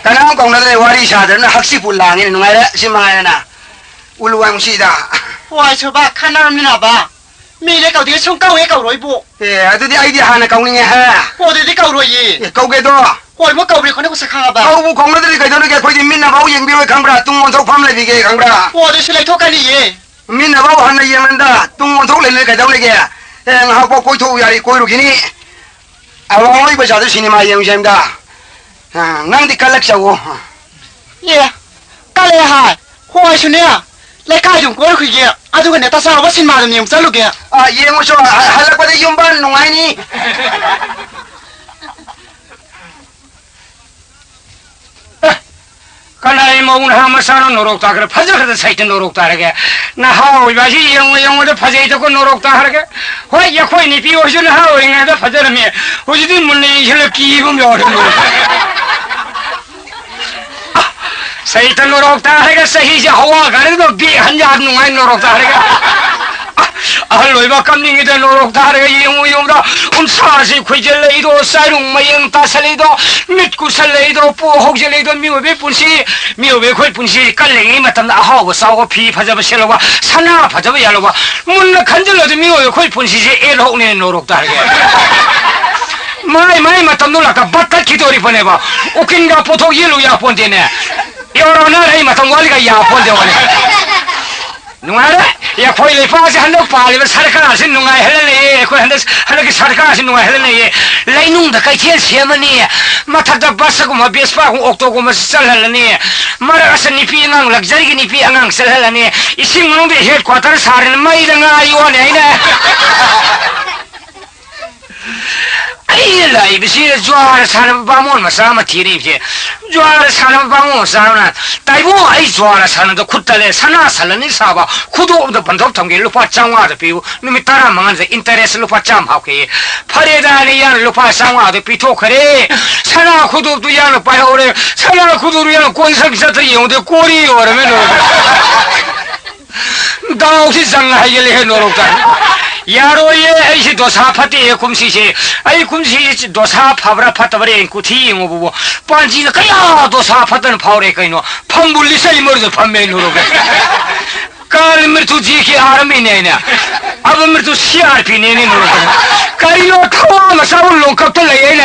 ꯀꯅꯥꯝ ꯀꯧꯅꯗ꯭ꯔꯦ, ꯋꯥꯔꯤ ꯁꯥꯗ꯭ꯔꯦꯅ ꯍꯛꯆꯤꯄꯨ ꯂꯥꯡꯉꯦꯅꯦ, ꯅꯨꯡꯉꯥꯏꯔꯦ꯫ ꯁꯤ ꯃꯉꯥꯏꯗꯅ, ꯎꯂꯨ ꯋꯥꯡꯁꯤꯗ꯫ ꯋꯥꯏ ꯁꯨꯕ ꯈꯟꯅꯔꯝꯅꯤꯅꯕ꯫ ꯃꯤꯅꯦ ꯀꯧꯗꯦ, ꯁꯨꯝ ꯀꯧꯋꯦ ꯀꯧꯔꯣꯏꯕꯨ꯫ ꯑꯦ, ꯑꯗꯨꯗꯤ ꯑꯩꯗꯤ ꯍꯥꯟꯅ ꯀꯧꯅꯤꯡꯉꯦ ꯍꯦ꯫ ꯑꯣ, ꯑꯗꯨꯗꯤ ꯀꯧꯔꯣꯏꯌꯦ꯫ ꯑꯦ, ꯀꯧꯒꯦꯗꯣ꯫ ꯍꯣꯏ, ꯃꯣꯏ ꯀꯧꯕ꯭ꯔꯦ, ꯈꯣꯠꯅ ꯁꯛ ꯈꯪꯉꯕ? ꯀꯧꯕꯨ ꯀꯧꯅꯗ꯭ꯔꯗꯤ ꯀꯩꯗꯧꯔꯤꯒꯦ? ꯑꯩꯈꯣꯏꯗꯤ ꯃꯤꯠꯅ ꯐꯥꯎ ꯌꯦꯡꯕꯤꯔꯣꯏ ꯈꯪꯕ꯭ꯔꯥ? ꯇꯨꯡ ꯑꯣꯟꯊꯣꯛꯐꯝ ꯂꯩꯕꯤꯒꯦ ꯈꯪꯕ꯭ꯔꯥ? ꯑꯣ, ꯑꯗꯨꯁꯨ ꯂꯩꯊꯣꯛꯀꯅꯤꯌꯦ꯫ ꯃꯤꯠꯅ ꯐꯥꯎ ꯍꯟꯅ ꯌꯦꯡꯂꯝꯗ ꯇꯨꯡ ꯑꯣꯟꯊꯣꯛ ꯂꯩꯅ ꯀꯩꯗꯧ ꯂꯩꯒꯦ? ꯑꯦ, ꯉꯥꯏꯍꯥꯛ ꯐꯥꯎ ꯀꯣꯏꯊꯣꯛꯎ ꯌꯥꯔꯤ, ꯀꯣꯏꯔꯨꯈꯤꯅꯤ꯫ ꯑꯋꯥꯡ ꯂꯣꯏ ꯄꯩꯁꯥꯗꯨ ꯁꯤꯅꯦꯃꯥ ꯌꯦꯡꯉꯨꯁꯦ ꯍꯥꯏꯕꯗ꯫ ꯑ, ꯅꯪꯗꯤ ꯀꯜꯂꯛꯆꯧꯋꯣ꯫ ꯑꯦ, ꯀꯜꯂꯦ ꯍꯥꯏ꯫ ꯍꯣꯏꯁꯨꯅꯦ, ꯂꯩꯀꯥꯏꯗꯨꯝ ꯀꯣꯏꯔꯨꯈꯤꯒꯦ꯫ ꯑꯗꯨꯒꯅꯦ, ꯇꯆꯥꯎꯕ ꯁꯤꯅꯦꯃꯥꯗꯨꯝ ꯌꯦꯡ ꯆꯠꯂꯨꯒꯦ꯫ ꯑ, ꯌꯦꯡꯉꯨꯆꯣ, ꯍ-, ꯍꯜꯂꯛꯄꯗ ꯌꯨꯝ ꯄꯥꯟ ꯅꯨꯡꯉꯥꯏꯅꯤ꯫ ꯑꯦ, ꯀꯅꯥꯏ ꯃꯧ ꯅꯍꯥ ꯃꯆꯥꯅꯣ ꯅꯣꯔꯣꯛ ꯇꯥꯈ꯭ꯔꯦ? ꯐꯖꯈ꯭ꯔꯗ ꯁꯩꯇ ꯅꯣꯔꯣꯛ ꯇꯥꯔꯒꯦ꯫ ꯅꯍꯥ ꯑꯣꯏꯕ ꯍꯥꯏꯁꯤ ꯌꯦꯡꯉꯨ ꯌꯦꯡꯉꯨꯗ ꯐꯖꯩꯗꯀꯣ ꯅꯣꯔꯣꯛ ꯇꯥꯈ꯭ꯔꯒꯦ꯫ ꯍꯣꯏ, ꯑꯩꯈꯣꯏ ꯅꯨꯄꯤ ꯑꯣꯏꯔꯁꯨ ꯅꯍꯥ ꯑꯣꯏꯔꯤꯉꯩꯗ ꯐꯖꯔꯝꯃꯤ꯫ ꯍꯧꯖꯤꯛꯇꯤ ꯃꯨꯟꯅ ꯌꯦꯡꯁꯤꯜꯂ ꯀꯤꯕ ꯑꯃ ꯌꯥꯎꯔꯦ ꯅꯣꯔꯣꯛ꯫ ꯁꯩꯇ ꯅꯣꯔꯣꯛ ꯇꯥꯈ꯭ꯔꯒ ꯆꯍꯤꯁꯦ ꯍꯋꯥ ꯒꯥꯔꯤꯗꯣ ꯕꯦꯛ ꯍꯟ ꯌꯥꯝ ꯅꯨꯡꯉꯥꯏ ꯅꯣꯔꯣꯛ ꯇꯥꯈ꯭ꯔꯒ꯫ ꯑꯍꯜ ꯑꯣꯏꯕ ꯀꯝꯅꯤꯡꯉꯤꯗ ꯅꯣꯔꯣꯛ ꯇꯥꯔꯒ ꯌꯦꯡꯉꯨ ꯌꯦꯡꯉꯨꯗ ꯎꯟꯁꯥꯁꯤ ꯈꯨꯏꯖꯜꯂꯛꯏꯗꯣ, ꯆꯥꯏꯔꯨꯡ ꯃꯌꯦꯡ ꯇꯥꯁꯜꯂꯛꯏꯗꯣ, ꯃꯤꯠ ꯀꯨꯁꯜꯂꯛꯏꯗꯣ, ꯄꯣ ꯍꯧꯖꯤꯜꯂꯛꯏꯗꯣ, ꯃꯤꯑꯣꯏꯕꯒꯤ ꯄꯨꯟꯁꯤ, ꯃꯤꯑꯣꯏꯕ ꯑꯩꯈꯣꯏ ꯄꯨꯟꯁꯤ ꯀꯜꯂꯤꯉꯩ ꯃꯇꯝꯗ ꯑꯍꯥꯎꯕ ꯆꯥꯎꯕ, ꯐꯤ ꯐꯖꯕ ꯁꯦꯠꯂꯧꯕ, ꯁꯅꯥ ꯐꯖꯕ ꯌꯥꯜꯂꯧꯕ, ꯃꯨꯟꯅ ꯈꯟꯖꯤꯜꯂꯗꯤ ꯃꯤꯑꯣꯏꯕ ꯑꯩꯈꯣꯏ ꯄꯨꯟꯁꯤꯁꯦ ꯑꯦ ꯂꯣꯛꯅꯦ ꯅꯣꯔꯣꯛ ꯇꯥꯔꯒꯦ꯫ ꯃꯥꯏ ꯃꯥꯏ ꯃꯇꯝꯗꯣ ꯂꯥꯛꯇ ꯕꯠ ꯇꯠꯈꯤꯗꯣꯔꯤꯕꯅꯦꯕ꯫ ꯎꯀꯤꯟꯒ ꯄꯣꯠꯊꯣꯛ ꯌꯦꯜꯂꯨ ꯌꯥꯄꯣꯟꯇꯦꯅꯦ꯫ ꯌꯧꯔꯣ ꯅꯪ ꯑꯩ ꯃꯇꯝ ꯋꯥꯠꯂꯤꯒ ꯌꯥꯄꯣꯟꯇꯦ ꯋꯥꯅꯤ꯫ ꯅꯨꯡꯉꯥꯏꯔꯦ꯫ ꯑꯩꯈꯣꯏ ꯂꯩꯄꯥꯛꯁꯦ ꯍꯟꯗꯛ ꯄꯥꯜꯂꯤꯕ ꯁꯔꯀꯥꯔꯁꯤ ꯅꯨꯡꯉꯥꯏꯍꯜꯂꯅꯤꯌꯦ꯫ ꯑꯩꯈꯣꯏ ꯍꯟꯗꯛ, ꯍꯟꯗꯛꯀꯤ ꯁꯔꯀꯥꯔꯁꯤ ꯅꯨꯡꯉꯥꯏꯍꯜꯂꯅꯤꯌꯦ꯫ ꯂꯩꯅꯨꯡꯗ ꯀꯩꯊꯦꯜ ꯁꯦꯝꯃꯅꯤ꯫ ꯃꯊꯛꯇ ꯕꯁꯒꯨꯝꯕ, ꯕꯦꯁꯄꯥꯒꯨꯝꯕ, ꯑꯣꯛꯇꯣꯒꯨꯝꯕꯁꯤ ꯆꯜꯍꯜꯂꯅꯤ꯫ ꯃꯔꯛ ꯑꯁꯤ ꯅꯨꯄꯤ ꯑꯉꯥꯡ, ꯂꯛꯖꯔꯤꯒꯤ ꯅꯨꯄꯤ ꯑꯉꯥꯡ ꯆꯜꯍꯜꯂꯅꯤ꯫ ꯏꯁꯤꯡ ꯃꯅꯨꯡꯗ ꯍꯦꯗ ꯀ꯭ꯋꯥꯇꯔ ꯁꯥꯔꯅꯤ꯫ ꯃꯩꯗ ꯉꯥ ꯌꯣꯛꯑꯅꯤ ꯑꯩꯅ꯫ ꯑꯩꯅ ꯂꯥꯛꯏꯕꯁꯤ ꯖ꯭ꯋꯥꯔ ꯁꯥꯟꯅꯕ ꯕꯥꯃꯣꯟ ꯃꯆꯥ ꯑꯃ ꯊꯤꯔꯛꯏꯕꯁꯦ꯫ ꯖ꯭ꯋꯥꯔ ꯁꯥꯟꯅꯕ ꯕꯥꯃꯣꯟ ꯃꯆꯥ ꯑꯃꯅ, "ꯇꯥꯏꯕꯣ, ꯑꯩ ꯖ꯭ꯋꯥꯔ ꯁꯥꯟꯅꯕꯗ ꯈꯨꯠ ꯇꯠꯂꯦ, ꯁꯅꯥ ꯁꯂꯅꯤ ꯁꯥꯕ ꯈꯨꯗꯣꯞ ꯑꯝꯇ ꯕꯟꯊꯣꯛ ꯊꯝꯒꯦ, ꯂꯨꯄꯥ ꯆꯥꯝꯃꯉꯥꯗ ꯄꯤꯌꯨ, ꯅꯨꯃꯤꯠ ꯇꯔꯥꯃꯉꯥꯗ ꯏꯟꯇꯔꯦꯁ ꯂꯨꯄꯥ ꯆꯥꯝꯃ ꯍꯥꯞꯀꯦ"꯫ ꯐꯔꯦꯗꯥꯅ ꯌꯥꯅ ꯂꯨꯄꯥ ꯆꯥꯝꯃꯉꯥꯗ ꯄꯤꯊꯣꯛꯈ꯭ꯔꯦ꯫ ꯁꯅꯥ ꯈꯨꯗꯣꯞꯇꯨ ꯌꯥꯅ ꯄꯥꯏꯍꯧꯔꯦ꯫ ꯁꯅꯥ ꯈꯨꯗꯣꯞꯇꯨ ꯌꯥꯅ ꯀꯣꯟꯁꯪ ꯆꯠꯇ ꯌꯦꯡꯉꯨꯗꯦ, ꯀꯣꯔꯤ ꯑꯣꯏꯔꯝꯃꯦ ꯂꯣꯏꯔꯦ꯫ ꯗꯥꯎꯁꯤ ꯆꯪꯉ ꯍꯩꯒꯠꯂꯦꯍꯦ ꯅꯣꯔꯣꯛꯇ꯫ ꯌꯥꯔꯣꯏꯌꯦ, ꯑꯩꯁꯤ ꯗꯣꯁꯥ ꯐꯠꯇꯦꯍꯦ ꯀꯨꯝꯁꯤꯁꯦ꯫ ꯑꯩ ꯀꯨꯝꯁꯤꯁꯤ ꯗꯣꯁꯥ ꯐꯕ꯭ꯔꯥ ꯐꯠꯇꯕ꯭ꯔꯥ ꯌꯦꯡ ꯀꯨꯊꯤ ꯌꯦꯡꯉꯨꯕꯕꯨ ꯄꯥꯟꯖꯤꯅ ꯀꯌꯥ ꯗꯣꯁꯥ ꯐꯠꯇꯅ ꯐꯥꯎꯔꯦ ꯀꯩꯅꯣ? ꯐꯝꯕꯨ ꯂꯤꯆꯩ ꯃꯔꯨꯗ ꯐꯝꯃꯦ ꯅꯣꯔꯣꯛꯇ꯫ ꯀꯥꯜ ꯃ꯭ꯔꯤꯇꯨ ꯖꯤ ꯀꯦ ꯑꯥꯔꯃꯤꯅꯦ ꯑꯩꯅ꯫ ꯑꯕ ꯃ꯭ꯔꯤꯇꯨ ꯁꯤ ꯑꯥꯔ ꯄꯤꯅꯦ ꯅꯣꯔꯣꯛꯇ꯫ ꯀꯔꯤꯅꯣ ꯊꯋꯥ ꯃꯆꯥꯕꯨ ꯂꯣꯡꯀꯞꯇ ꯂꯩ ꯑꯩꯅ꯫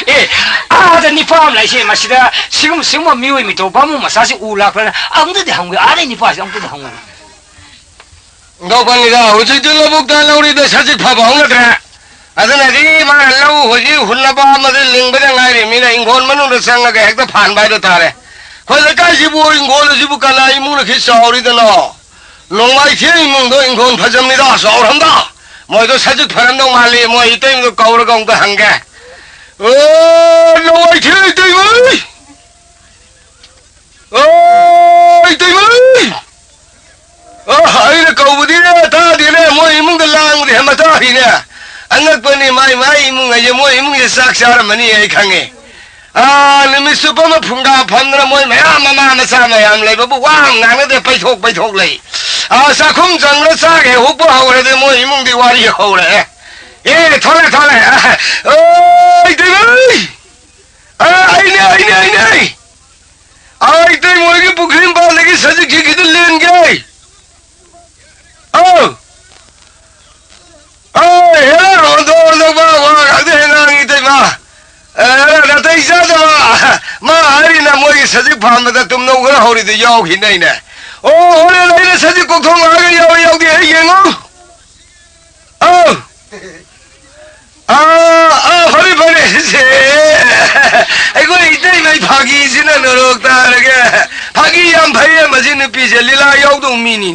ꯑꯦ, ꯑꯥꯗ ꯅꯤꯄꯥ ꯑꯃ ꯂꯩꯁꯦ, ꯃꯁꯤꯗ ꯁꯤꯒꯨꯝ-, ꯁꯤꯒꯨꯝꯕ ꯃꯤꯑꯣꯏ ꯃꯤꯇꯧ ꯕꯥꯃꯣꯟ ꯃꯆꯥꯁꯤ ꯎ ꯂꯥꯛꯄ꯭ꯔꯅ ꯑꯃꯨꯛꯇꯗꯤ ꯍꯪꯉꯨ, ꯑꯥꯗꯩ ꯅꯤꯄꯥꯁꯤ ꯑꯃꯨꯛꯇꯗꯤ ꯍꯪꯉꯨ꯫ ꯒꯧꯕꯟꯅꯤꯗ ꯍꯧꯖꯤꯛꯇꯤ ꯂꯧꯕꯨꯛꯇ ꯂꯧꯔꯤꯗ ꯁꯖꯤꯛ ꯐꯕ ꯍꯧꯅꯗ꯭ꯔꯦ꯫ ꯑꯗꯨꯅꯗꯤ ꯃꯥꯅ ꯂꯧ ꯍꯧꯖꯤꯛ ꯍꯨꯟꯅꯕ ꯑꯃꯗꯤ ꯂꯤꯡꯕꯗ ꯉꯥꯏꯔꯤꯕꯅꯤꯅ ꯏꯪꯈꯣꯜ ꯃꯅꯨꯡꯗ ꯆꯪꯉꯒ ꯍꯦꯛꯇ ꯐꯥꯟꯕ ꯍꯥꯏꯗꯣ ꯇꯥꯔꯦ꯫ ꯑꯩꯈꯣꯏ ꯂꯩꯀꯥꯏꯁꯤꯕꯨ ꯏꯪꯈꯣꯜ ꯑꯁꯤꯕꯨ ꯀꯅꯥ ꯏꯃꯨꯡꯅ ꯈꯤ ꯆꯥꯎꯔꯤꯗꯅꯣ? ꯅꯣꯡꯃꯥꯏꯊꯦꯝ ꯏꯃꯨꯡꯗꯣ ꯏꯪꯈꯣꯜ ꯐꯖꯕꯅꯤꯗ, ꯆꯥꯎꯔꯝꯗ꯫ ꯃꯣꯏꯗꯣ ꯁꯖꯤꯛ ꯐꯔꯝꯗꯧ ꯃꯥꯜꯂꯤ, ꯃꯣꯏ ꯏꯇꯩꯃꯗꯣ ꯀꯧꯔꯒ ꯑꯃꯨꯛꯇ ꯍꯪꯒꯦ꯫ ꯑꯣ, ꯅꯣꯡꯃꯥꯏꯊꯦꯝ ꯏꯇꯩꯃ! ꯑꯣ, ꯏꯇꯩꯃ! ꯑ, ꯑꯩꯅ ꯀꯧꯕꯗꯤꯅꯦ, ꯇꯥꯗꯦꯅꯦ, ꯃꯣꯏ ꯏꯃꯨꯡꯗ ꯂꯥꯡꯕꯗꯤ ꯍꯦꯟ ꯃꯇꯥꯔꯤꯅꯦ꯫ ꯑꯉꯛꯄꯅꯤ, ꯃꯥꯏ ꯃꯥꯏ ꯏꯃꯨꯡ ꯍꯥꯏꯁꯦ, ꯃꯣꯏ ꯏꯃꯨꯡꯁꯦ ꯆꯥꯛ ꯆꯥꯔꯝꯃꯅꯤ ꯑꯩ ꯈꯪꯉꯦ꯫ ꯑ, ꯅꯨꯃꯤꯠ ꯆꯨꯞꯄ ꯑꯃ ꯐꯨꯡꯒꯥ ꯐꯝꯗꯅ ꯃꯣꯏ ꯃꯌꯥꯝ ꯃꯃꯥ ꯃꯆꯥ ꯃꯌꯥꯝ ꯂꯩꯕꯕꯨ ꯋꯥ ꯑꯃ ꯉꯥꯡꯅꯗꯦ, ꯄꯩꯊꯣꯛ ꯄꯩꯊꯣꯛ ꯂꯩ꯫ ꯑ, ꯆꯥꯛꯈꯨꯝ ꯆꯪꯕ ꯆꯥꯛ ꯍꯦꯛ ꯍꯨꯛꯄ ꯍꯧꯔꯗꯤ ꯃꯣꯏ ꯏꯃꯨꯡꯗꯤ ꯋꯥꯔꯤ ꯍꯧꯔꯦ꯫ ꯑꯦ, ꯊꯣꯛꯂꯛꯑꯦ, ꯊꯣꯛꯂꯛꯑꯦ꯫ ꯑ, ꯑꯣꯏ, ꯏꯇꯩꯃ! ꯑ, ꯑꯩꯅꯦ, ꯑꯩꯅꯦ, ꯑꯩꯅꯦ! ꯑ, ꯏꯇꯩꯃ ꯍꯣꯏꯒꯤ ꯄꯨꯈ꯭ꯔꯤ ꯃꯄꯥꯟꯗꯒꯤ ꯁꯖꯤꯛ ꯈꯤꯛꯈꯤꯗ ꯂꯦꯟꯒꯦ꯫ ꯑꯧ! ꯑꯧ, ꯍꯦꯔꯥ, ꯍꯣꯟꯗꯣꯛ ꯍꯣꯟꯗꯣꯛꯄ ꯋꯥ ꯉꯥꯛꯇ ꯍꯦꯛ ꯉꯥꯡꯉꯤ, ꯏꯇꯩꯃ꯫ ꯑꯦ, ꯍꯦꯔꯥ, ꯅꯥꯇꯩ ꯆꯥꯗꯕ꯫ ꯃꯥ ꯍꯥꯏꯔꯤꯅ ꯃꯣꯏꯒꯤ ꯁꯖꯤꯛ ꯐꯥꯟꯕꯗ ꯇꯨꯝꯅꯧ ꯈꯔ ꯍꯧꯔꯤꯗꯨ ꯌꯥꯎꯈꯤꯅꯩꯅꯦ꯫ ꯑꯣ, ꯍꯣꯔꯦꯟ ꯑꯩꯅ ꯁꯖꯤꯛ ꯀꯣꯛꯊꯣꯡ ꯂꯥꯛꯑꯒ ꯌꯥꯎꯏ ꯌꯥꯎꯗꯦ ꯑꯩ ꯌꯦꯡꯉꯨ꯫ ꯑꯧ! ꯑꯥ, ꯑꯥ, ꯐꯔꯦ, ꯐꯔꯦ꯫ ꯁꯦ, ꯑꯩꯈꯣꯏ ꯏꯇꯩꯃꯩ ꯐꯥꯒꯤꯁꯤꯅ ꯅꯣꯔꯣꯛ ꯇꯥꯔꯒꯦ꯫ ꯐꯥꯒꯤ ꯌꯥꯝ ꯐꯩꯌꯦ ꯃꯁꯤ ꯅꯨꯄꯤꯁꯦ, ꯂꯤꯂꯥ ꯌꯥꯎꯗꯧ ꯃꯤꯅꯤ꯫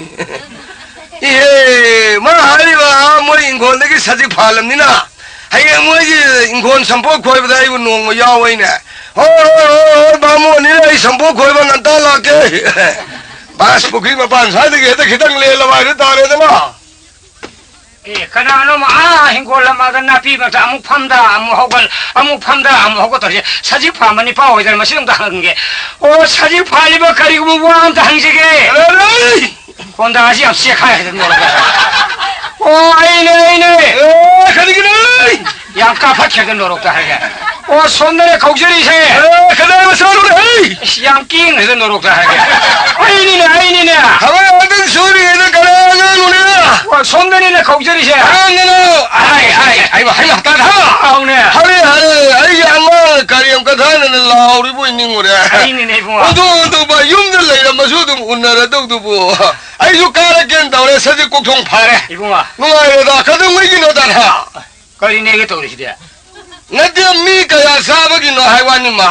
ꯏꯍꯦ, ꯃꯥ ꯍꯥꯏꯔꯤꯕ, ꯑꯥ, ꯃꯣꯏ ꯏꯪꯈꯣꯜꯗꯒꯤ ꯁꯖꯤꯛ ꯐꯥꯜꯂꯝꯅꯤꯅ, ꯍꯌꯦꯡ ꯃꯣꯏꯒꯤ ꯏꯪꯈꯣꯜ ꯁꯝꯄꯣꯠ ꯈꯣꯏꯕꯗ ꯑꯩꯕꯨ ꯅꯣꯡꯃ ꯌꯥꯎ ꯍꯥꯏꯅꯦ꯫ ꯍꯣꯏ, ꯍꯣꯏ, ꯍꯣꯏ, ꯍꯣꯏ, ꯕꯥꯃꯣꯟꯅꯤꯅꯦ, ꯑꯩ ꯁꯝꯄꯣꯠ ꯈꯣꯏꯕ ꯉꯟꯇꯥ ꯂꯥꯛꯀꯦ꯫ ꯕꯥꯁ ꯄꯨꯈ꯭ꯔꯤ ꯃꯄꯥꯟ ꯁ꯭ꯋꯥꯏꯗꯒꯤ ꯍꯦꯛꯇ ꯈꯤꯇꯪ ꯂꯦꯜꯂꯕ ꯍꯥꯏꯗꯨ ꯇꯥꯔꯦꯗꯅ꯫ ꯑꯦ, ꯀꯅꯥꯅꯣ ꯑꯥ ꯍꯤꯡꯒꯣꯜ ꯑꯃꯗ ꯅꯥꯄꯤ ꯃꯔꯛꯇ ꯑꯃꯨꯛ ꯐꯝꯗ, ꯑꯃꯨꯛ ꯍꯧꯒꯠ, ꯑꯃꯨꯛ ꯐꯝꯗ, ꯑꯃꯨꯛ ꯍꯧꯒꯠ ꯇꯧꯔꯤꯁꯦ? ꯁꯖꯤꯛ ꯐꯥꯟꯕ ꯅꯤꯄꯥ ꯑꯣꯏꯗꯅ ꯃꯁꯤ ꯑꯝꯇ ꯍꯪꯒꯦ꯫ ꯑꯣ, ꯁꯖꯤꯛ ꯐꯥꯜꯂꯤꯕ ꯀꯔꯤꯒꯨꯝꯕ ꯋꯥ ꯑꯝꯇ ꯍꯪꯖꯒꯦ꯫ ꯑꯦ, ꯂꯩ! ꯍꯣꯟꯗꯥꯁꯤ ꯌꯥꯝ ꯆꯦꯛꯈꯥꯏ ꯍꯥꯏꯗꯅ ꯅꯣꯔꯣꯛꯇ꯫ ꯑꯣ, ꯑꯩꯅꯦ, ꯑꯩꯅꯦ! ꯑꯦ, ꯀꯔꯤꯒꯤꯅꯣ? ꯌꯥꯝ ꯀꯥꯞꯍꯠꯈꯤꯗꯅ ꯅꯣꯔꯣꯛꯇ ꯍꯥꯏꯔꯒꯦ꯫ ꯑꯣ, ꯁꯣꯝꯗꯅꯦ ꯀꯧꯖꯔꯤꯁꯦ꯫ ꯑꯦ, ꯀꯗꯥꯏ ꯃꯆꯥꯅꯣꯅꯦ, ꯍꯩ? ꯏꯁ, ꯌꯥꯝ ꯀꯦꯡꯈ꯭ꯔꯦꯗ ꯅꯣꯔꯣꯛꯇ ꯍꯥꯏꯔꯒꯦ꯫ ꯑꯩꯅꯤꯅꯦ, ꯑꯩꯅꯤꯅꯦ꯫ ꯊꯕꯛ ꯑꯃꯇꯪ ꯁꯨꯔꯤꯉꯩꯗ ꯀꯅꯥ ꯑꯉꯥꯡꯅꯣꯅꯦ? ꯑꯣ, ꯁꯣꯝꯗꯅꯤꯅꯦ ꯀꯧꯖꯔꯤꯁꯦ꯫ ꯑꯉꯥꯡꯅꯣ? ꯍꯥꯏ, ꯍꯥꯏ, ꯍꯥꯏ, ꯍꯥꯏ, ꯍꯥꯏ, ꯇꯥꯗ꯫ ꯑꯧꯅꯦ꯫ ꯍꯔꯦ, ꯍꯔꯦ, ꯑꯩꯒꯤ ꯑꯉꯥꯡ ꯀꯔꯦꯝ ꯀꯊꯥꯅꯅ ꯂꯥꯎꯔꯤꯕꯣꯏ ꯅꯤꯡꯉꯨꯔꯦ꯫ ꯑꯩꯅꯤꯅꯦ ꯏꯕꯨꯡꯉꯣ꯫ ꯑꯗꯨ, ꯑꯗꯨ, ꯚꯥꯏ, ꯌꯨꯝꯗ ꯂꯩꯔꯝꯃꯁꯨ ꯑꯗꯨꯝ ꯎꯅꯔꯗꯧꯗꯨꯕꯨ꯫ ꯑꯩꯁꯨ ꯀꯥꯔꯛꯀꯦꯅ ꯇꯧꯔꯦ, ꯁꯖꯤꯛ ꯀꯣꯛꯊꯣꯡ ꯐꯥꯔꯦ꯫ ꯏꯕꯨꯡꯉꯣ꯫ ꯅꯨꯡꯉꯥꯏꯔꯦꯗ, ꯀꯩꯗꯧꯉꯩꯒꯤꯅꯣ, ꯇꯥꯗ? ꯀꯔꯤꯅꯦꯒꯦ ꯇꯧꯔꯤꯁꯤꯗꯤ? ꯅꯠꯇꯦ, ꯃꯤ ꯀꯌꯥ ꯆꯥꯕꯒꯤꯅꯣ ꯍꯥꯏ ꯋꯥꯅꯤ ꯃꯥ꯫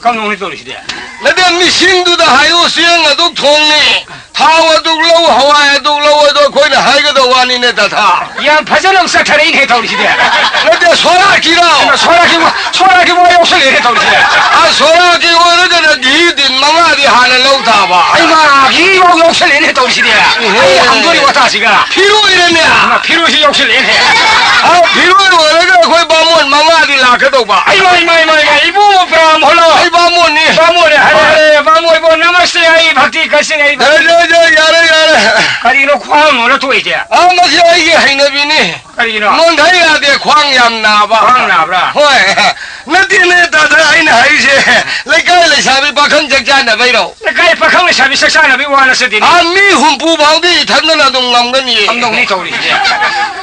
ꯀꯝꯗꯧꯅꯤ ꯇꯧꯔꯤꯁꯤꯗꯤ? ꯅꯠꯇꯦ, ꯃꯤꯁꯤꯡꯗꯨꯗ ꯍꯥꯏꯌꯨ, ꯆꯦꯡ ꯑꯗꯨꯛ ꯊꯣꯡꯅꯤ, ꯊꯥꯎ ꯑꯗꯨꯛ ꯂꯧ, ꯍꯋꯥꯏ ꯑꯗꯨꯛ ꯂꯧ, ꯑꯗꯣ ꯑꯩꯈꯣꯏꯅ ꯍꯥꯏꯒꯗꯧ ꯋꯥꯅꯤꯅꯦ, ꯇꯥꯊꯥ꯫ ꯌꯥꯝ ꯐꯖꯅ ꯑꯃꯨꯛ ꯆꯠꯊꯔꯛꯏꯅꯦ ꯇꯧꯔꯤꯁꯤꯗꯤ꯫ ꯅꯠꯇꯦ, ꯁꯣꯔꯥꯀꯤꯔꯣ? ꯁꯣꯔꯥꯀꯤ ꯋꯥ-, ꯁꯣꯔꯥꯀꯤ ꯋꯥ ꯌꯥꯎꯁꯜꯂꯛꯑꯦꯅꯦ ꯇꯧꯔꯤꯁꯤꯗꯤ꯫ ꯑ, ꯁꯣꯔꯥꯀꯤ ꯑꯣꯏꯔꯒꯅ ꯘꯤ ꯇꯤꯟ ꯃꯉꯥꯗꯤ ꯍꯥꯟꯅ ꯂꯧ ꯇꯥꯕ꯫ ꯑꯩꯃꯥ, ꯘꯤ ꯐꯥꯎ ꯌꯥꯎꯁꯜꯂꯛꯑꯦꯅꯦ ꯇꯧꯔꯤꯁꯤꯗꯤ꯫ ꯏꯍꯦ꯫ ꯑꯩ ꯍꯪꯗꯣꯔꯤ ꯋꯥꯇꯥꯁꯤꯒ꯫ ꯐꯤꯔꯣꯏꯔꯅꯦ꯫ ꯏꯃꯥ, ꯐꯤꯔꯣꯏꯁꯨ ꯌꯥꯎꯁꯜꯂꯛꯑꯦꯅꯦ꯫ ꯑ, ꯐꯤꯔꯣꯏ ꯑꯣꯏꯔꯒ ꯑꯩꯈꯣꯏ ꯕꯥꯃꯣꯟ ꯃꯉꯥꯗꯤ ꯂꯥꯛꯀꯗꯧꯕ꯫ ꯏꯃꯥ, ꯏꯃꯥ, ꯏꯃꯥ, ꯏꯃꯥ, ꯏꯕꯨꯡꯉꯣ ꯄ꯭ꯔꯥꯝ ꯍꯣꯂꯣ꯫ ꯑꯩ ꯕꯥꯃꯣꯟꯅꯤ꯫ ꯕꯥꯃꯣꯟꯅꯦ, ꯍꯔꯦ, ꯍꯣꯏ꯫ ꯍꯔꯦ, ꯕꯥꯃꯣꯟ, ꯏꯕꯨꯡꯉꯣ, ꯅꯃꯁꯇꯦ, ꯑꯩ ꯚꯛꯇꯤ ꯀꯁꯤꯡ, ꯑꯩ ꯌꯥꯔꯦ, ꯌꯥꯔꯦ, ꯌꯥꯔꯦ, ꯌꯥꯔꯦ꯫ ꯀꯔꯤꯅꯣ ꯈ꯭ꯋꯥꯡ ꯅꯣꯜꯂ ꯊꯣꯛꯏꯁꯦ? ꯑ, ꯃꯁꯤ ꯑꯩꯒꯤ ꯍꯩꯅꯕꯤꯅꯤ꯫ ꯀꯔꯤꯒꯤꯅꯣ? ꯅꯣꯟꯊ ꯌꯥꯗꯦ, ꯈ꯭ꯋꯥꯡ ꯌꯥꯝ ꯅꯥꯕ꯫ ꯈ꯭ꯋꯥꯡ ꯅꯥꯕ꯭ꯔꯥ? ꯍꯣꯏ꯫ ꯅꯠꯇꯦꯅꯦ, ꯇꯥꯗ, ꯑꯩꯅ ꯍꯥꯏꯔꯤꯁꯦ ꯂꯩꯀꯥꯏ ꯂꯩꯁꯥꯕꯤ ꯄꯥꯈꯪ ꯆꯥꯛ ꯆꯥꯅꯕꯩꯔꯣ? ꯂꯩꯀꯥꯏ ꯄꯥꯈꯪ ꯂꯩꯁꯥꯕꯤ ꯆꯥꯛ ꯆꯥꯅꯕꯒꯤ ꯋꯥ ꯅꯠꯆꯗꯦꯅꯦ꯫ ꯑꯥ, ꯃꯤ ꯍꯨꯝꯐꯨ ꯐꯥꯎꯗꯤ ꯏꯊꯟꯗꯅ ꯑꯗꯨꯝ ꯉꯝꯒꯅꯤꯌꯦ꯫ ꯀꯝꯗꯧꯅꯤ ꯇꯧꯔꯤꯁꯦ?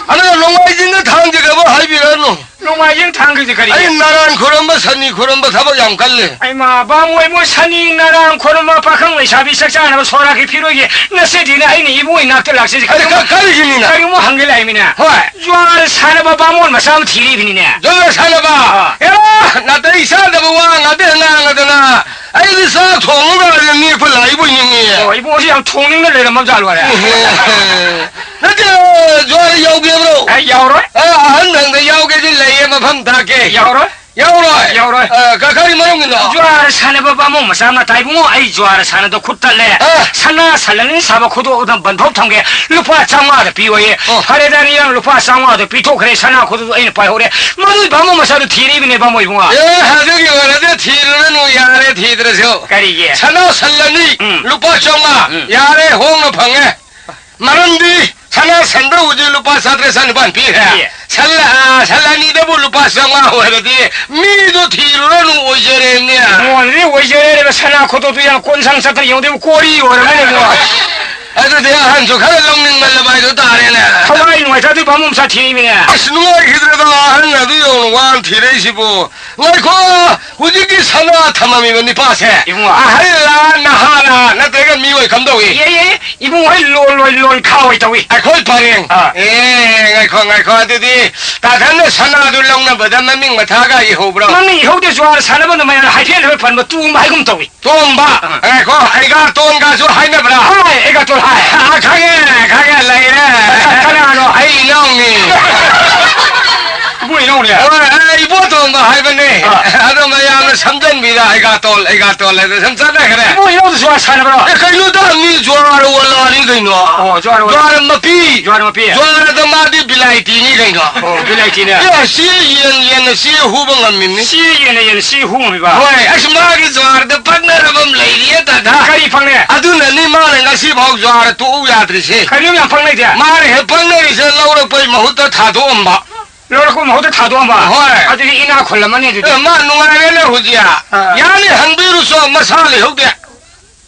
ꯑꯗꯨꯅ ꯅꯣꯡꯃꯥꯏꯖꯤꯡꯗ ꯊꯥꯡꯖꯒꯕ ꯍꯥꯏꯕꯤꯔꯛꯑꯅꯨ꯫ ꯅꯣꯡꯃꯥꯏꯖꯤꯡ ꯊꯥꯡꯖꯁꯦ ꯀꯔꯤ? ꯑꯩ ꯅꯔꯥꯟ ꯈꯨꯔꯝꯕ, ꯁꯅꯤ ꯈꯨꯔꯝꯕ ꯊꯕꯛ ꯌꯥꯝ ꯀꯜꯂꯦ꯫ ꯑꯩꯃꯥ, ꯕꯥꯃꯣꯏ ꯃꯣꯏ ꯁꯅꯤ ꯅꯔꯥꯡ ꯈꯨꯔꯨꯝꯕ ꯄꯥꯈꯪ ꯂꯩꯁꯥꯕꯤ ꯆꯥꯛ ꯆꯥꯅꯕ ꯁꯣꯔꯥꯒꯤ ꯐꯤꯔꯣꯏꯒꯤ ꯅꯆꯦꯗꯤꯅ ꯑꯩꯅ ꯏꯕꯨꯡ ꯏꯅꯥꯛꯇ ꯂꯥꯛꯆꯩꯁꯦ꯫ ꯑꯗ ꯀ-, ꯀꯔꯤꯒꯤꯅꯤꯅ? ꯀꯔꯤꯒꯨꯝꯕ ꯍꯪꯒꯦ ꯂꯥꯛꯏꯃꯤꯅ꯫ ꯍꯣꯏ꯫ ꯖ꯭ꯋꯥꯔ ꯁꯥꯟꯅꯕ ꯕꯥꯃꯣꯟ ꯃꯆꯥ ꯑꯃ ꯊꯤꯔꯤꯕꯅꯤꯅꯦ꯫ ꯖ꯭ꯋꯥꯔ ꯁꯥꯟꯅꯕ? ꯑꯥ꯫ ꯑꯦꯔꯥ, ꯅꯥꯇꯩ ꯆꯥꯗꯕ ꯋꯥ ꯉꯥꯛꯇ ꯉꯥꯡꯉꯗꯅ ꯑꯩꯗꯤ ꯆꯥꯛ ꯊꯣꯡꯉꯒ ꯅꯦꯛꯄ ꯂꯥꯛꯏꯕꯣꯏ ꯅꯤꯡꯉꯤ꯫ ꯑꯣ, ꯏꯕꯨꯡꯁꯤ ꯌꯥꯝ ꯊꯣꯡꯅꯤꯡꯅ ꯂꯩꯔꯝꯃꯕ ꯖꯥꯠꯂꯣ ꯑꯣꯏꯔꯦ? ꯅꯠꯇꯦ, ꯖ꯭ꯋꯥꯔ ꯌꯥꯎꯒꯦꯕ꯭ꯔꯣ? ꯑꯦ, ꯌꯥꯎꯔꯣꯏ꯫ ꯑꯦ, ꯑꯍꯟ ꯅꯪꯗ ꯌꯥꯎꯒꯦꯗꯤ ꯂꯩꯌꯦ, ꯃꯐꯝ ꯇꯥꯛꯀꯦ꯫ ꯌꯥꯎꯔꯣꯏ꯫ ꯌꯥꯎꯔꯣꯏ? ꯌꯥꯎꯔꯣꯏ꯫ ꯑ, ꯀ-, ꯀꯔꯤ ꯃꯔꯝꯒꯤꯅꯣ? ꯖ꯭ꯋꯥꯔ ꯁꯥꯟꯅꯕ ꯕꯥꯃꯣꯟ ꯃꯆꯥ ꯑꯃ ꯇꯥꯏ, ꯏꯕꯨꯡꯉꯣ, ꯑꯩ ꯖ꯭ꯋꯥꯔ ꯁꯥꯟꯅꯗ ꯈꯨꯠ ꯇꯠꯂꯦ꯫ ꯑ꯫ ꯁꯅꯥ ꯁꯟꯂꯅꯤ ꯁꯥꯕ ꯈꯨꯗꯣꯞ ꯑꯗꯨꯝ ꯕꯟꯊꯣꯛ ꯊꯝꯒꯦ꯫ ꯂꯨꯄꯥ ꯆꯥꯝꯃꯉꯥꯗ ꯄꯤꯌꯣꯌꯦ꯫ ꯑꯣ꯫ ꯐꯔꯦꯗ, ꯅꯤꯔꯪ ꯂꯨꯄꯥ ꯆꯥꯝꯃꯉꯥꯗꯣ ꯄꯤꯊꯣꯛꯈ꯭ꯔꯦ, ꯁꯅꯥ ꯈꯨꯗꯣꯞꯇꯣ ꯑꯩꯅ ꯄꯥꯏꯍꯧꯔꯦ꯫ ꯃꯗꯨꯏ ꯕꯥꯃꯣꯟ ꯃꯆꯥꯗꯣ ꯊꯤꯔꯤꯕꯅꯦ, ꯕꯥꯃꯣꯟ ꯏꯕꯨꯡꯉꯣ꯫ ꯑꯦ, ꯑꯗꯨꯒꯤ ꯑꯣꯏꯔꯗꯤ ꯊꯤꯔꯨꯔꯅꯨ, ꯌꯥꯔꯦ, ꯊꯤꯗ꯭ꯔꯁꯨ꯫ ꯀꯔꯤꯒꯤ? ꯁꯅꯥ ꯁꯟꯂꯅꯤ, ꯎꯝ꯫ ꯂꯨꯄꯥ ꯆꯥꯝꯃꯉꯥ꯫ ꯎꯝ꯫ ꯌꯥꯔꯦ, ꯍꯣꯡꯅ ꯐꯪꯉꯦ꯫ ꯃꯔꯝꯗꯤ ꯁꯅꯥ ꯁꯟꯗ ꯍꯧꯖꯤꯛ ꯂꯨꯄꯥ ꯆꯥꯇ꯭ꯔꯦꯠ ꯆꯅꯤꯄꯥꯟ ꯄꯤꯈ꯭ꯔꯦ꯫ ꯄꯤꯌꯦ꯫ ꯁꯟ, ꯑ, ꯁꯟ ꯑꯅꯤꯗꯕꯨ ꯂꯨꯄꯥ ꯆꯥꯝꯃꯉꯥ ꯑꯣꯏꯔꯗꯤ ꯃꯤꯗꯣ ꯊꯤꯔꯨꯔꯅꯨ, ꯑꯣꯏꯖꯔꯦꯅꯦ꯫ ꯃꯣꯟꯗꯤ ꯑꯣꯏꯖꯔꯦꯕ, ꯁꯅꯥ ꯈꯨꯗꯣꯞꯇꯨ ꯌꯥꯝ ꯀꯣꯟꯁꯪ ꯆꯠꯇ꯭ꯔ ꯌꯦꯡꯉꯨꯗꯤ ꯀꯣꯔꯤ ꯑꯣꯏꯔꯝꯃꯅꯤ ꯏꯕꯨꯡꯉꯣ꯫ ꯑꯗꯨꯗꯤ ꯑꯍꯟꯁꯨ ꯈꯔ ꯂꯧꯅꯤꯡꯃꯜꯂꯕ ꯍꯥꯏꯗꯨ ꯇꯥꯔꯦꯅꯦ꯫ ꯊꯋꯥꯏ ꯅꯨꯡꯉꯥꯏꯇ꯭ꯔꯗꯤ ꯕꯥꯃꯣꯟ ꯃꯆꯥ ꯊꯤꯔꯤꯃꯤꯅꯦ꯫ ꯑꯁ, ꯅꯨꯡꯉꯥꯏꯈꯤꯗ꯭ꯔꯦꯗ, ꯑꯍꯟ ꯑꯗꯨ ꯌꯧꯅ ꯋꯥꯅ ꯊꯤꯔꯛꯏꯁꯤꯕꯨ꯫ ꯉꯥꯏꯈꯣ, ꯍꯧꯖꯤꯛꯀꯤ ꯁꯅꯥ ꯊꯝꯃꯝꯃꯤꯕ ꯅꯤꯄꯥꯁꯦ ꯏꯕꯨꯡꯉꯣ꯫ ꯑꯍꯜꯂ, ꯅꯍꯥꯔ, ꯅꯠꯇ꯭ꯔꯒ ꯃꯤꯑꯣꯏ ꯀꯝꯗꯧꯏ? ꯏꯕꯨꯡꯉꯣ ꯍꯣꯏ ꯂꯣꯟ ꯂꯣꯏ ꯂꯣꯟ ꯈꯥ ꯑꯣꯏ ꯇꯧꯏ꯫ ꯑꯩꯈꯣꯏ ꯄꯔꯦꯡ꯫ ꯑꯥ꯫ ꯑꯦ, ꯉꯥꯏꯈꯣ, ꯉꯥꯏꯈꯣ, ꯑꯗꯨꯗꯤ ꯇꯥꯊꯟꯅ ꯁꯅꯥꯗꯨ ꯂꯧꯅꯕꯗ ꯃꯃꯤꯡ ꯃꯊꯥꯒ ꯏꯍꯧꯕ꯭ꯔꯣ? ꯃꯃꯤꯡ ꯏꯍꯧꯗꯦ, ꯖꯨꯋꯥꯔ ꯁꯥꯟꯅꯕ ꯅꯨꯃꯥꯏꯅ ꯍꯥꯏꯐꯦꯠ ꯍꯥꯏꯐꯦꯠ ꯄꯟꯕ ꯇꯣꯡꯕ ꯍꯥꯏꯒꯨꯝ ꯇꯧꯏ꯫ ꯇꯣꯡꯕ꯫ ꯑꯥ꯫ ꯉꯥꯏꯈꯣ, ꯑꯩꯒꯥ ꯇꯣꯟꯒꯁꯨ ꯍꯥꯏꯅꯕ꯭ꯔꯥ? ꯍꯥꯏ, ꯑꯩꯒꯥ ꯇꯣꯟ ꯍꯥꯏ꯫ ꯑꯥ, ꯈꯪꯉꯦ, ꯈꯪꯉꯦ, ꯂꯩꯔꯦ꯫ ꯀꯅꯥꯅꯣ? ꯑꯩ ꯏꯅꯥꯎꯅꯤ꯫ ꯏꯕꯨꯡ ꯏꯅꯥꯎꯅꯦ? ꯍꯣꯏ, ꯑꯩ ꯏꯕꯣꯇꯣꯟꯕ ꯍꯥꯏꯕꯅꯦ꯫ ꯑꯥ꯫ ꯑꯗꯣ ꯃꯌꯥꯝꯅ ꯁꯝꯖꯟꯕꯤꯔ ꯑꯩꯒꯥꯇꯣꯜ, ꯑꯩꯒꯥꯇꯣꯜ ꯍꯥꯏꯗ ꯁꯨꯝ ꯆꯠꯅꯈ꯭ꯔꯦ꯫ ꯏꯕꯨꯡ ꯏꯅꯥꯎꯗꯨꯁꯨ ꯁꯥꯟꯅꯕ꯭ꯔꯣ? ꯑꯦ, ꯀꯩꯅꯣꯗ, ꯃꯤ ꯖ꯭ꯋꯥꯔ ꯋꯥꯂꯥꯅꯤ ꯀꯩꯅꯣ꯫ ꯑꯣ, ꯖ꯭ꯋꯥꯔ ꯋꯥꯂꯥ꯫ ꯖ꯭ꯋꯥꯔ ꯃꯄꯤ꯫ ꯖ꯭ꯋꯥꯔ ꯃꯄꯤ꯫ ꯖ꯭ꯋꯥꯔꯗ ꯃꯥꯗꯤ ꯕꯤꯂꯥꯏꯇꯤꯅꯤ ꯀꯩꯅꯣ꯫ ꯑꯣ, ꯕꯤꯂꯥꯏꯇꯤꯅꯦ꯫ ꯑꯦ, ꯁꯤ ꯌꯦꯟ, ꯌꯦꯟꯅ ꯁꯤ ꯍꯨꯕ ꯉꯝꯃꯤꯕꯅꯤ꯫ ꯁꯤ ꯌꯦꯟꯅ ꯌꯦꯟ ꯁꯤ ꯍꯨ ꯉꯝꯃꯤꯕ? ꯍꯣꯏ, ꯑꯁ, ꯃꯥꯒꯤ ꯖ꯭ꯋꯥꯔꯗ ꯄꯛꯅꯔꯕ ꯑꯃ ꯂꯩꯔꯤꯌꯦ, ꯗꯥꯗꯥ꯫ ꯀꯔꯤ ꯐꯪꯉꯦ? ꯑꯗꯨꯅꯅꯤ ꯃꯥꯅ ꯉꯁꯤꯐꯥꯎ ꯖ꯭ꯋꯥꯔ ꯇꯣꯛꯎ ꯌꯥꯗ꯭ꯔꯤꯁꯦ꯫ ꯀꯩꯅꯣ ꯌꯥꯝ ꯄꯛꯅꯩꯗꯤ? ꯃꯥꯅ ꯍꯦꯛ ꯄꯛꯅꯔꯤꯁꯦ ꯂꯧꯔꯛꯄꯩ ꯃꯍꯨꯠꯇ ꯊꯥꯗꯣꯛꯑꯝꯕ꯫ ꯂꯧꯔꯛꯄ ꯃꯍꯨꯠꯇ ꯊꯥꯗꯣꯛꯑꯝꯕ? ꯍꯣꯏ꯫ ꯑꯗꯨꯗꯤ ꯏꯅꯥꯛ ꯈꯨꯜꯂꯝꯃꯅꯤ ꯑꯗꯨꯗꯤ꯫ ꯑꯦ, ꯃꯥ ꯅꯨꯡꯉꯥꯏꯔꯦꯅꯦ ꯍꯧꯖꯤꯛ꯫ ꯑꯥ꯫ ꯌꯥꯅꯤ ꯍꯪꯕꯤꯔꯨꯁꯣ, ꯃꯁꯥ ꯂꯩꯍꯧꯗꯦ꯫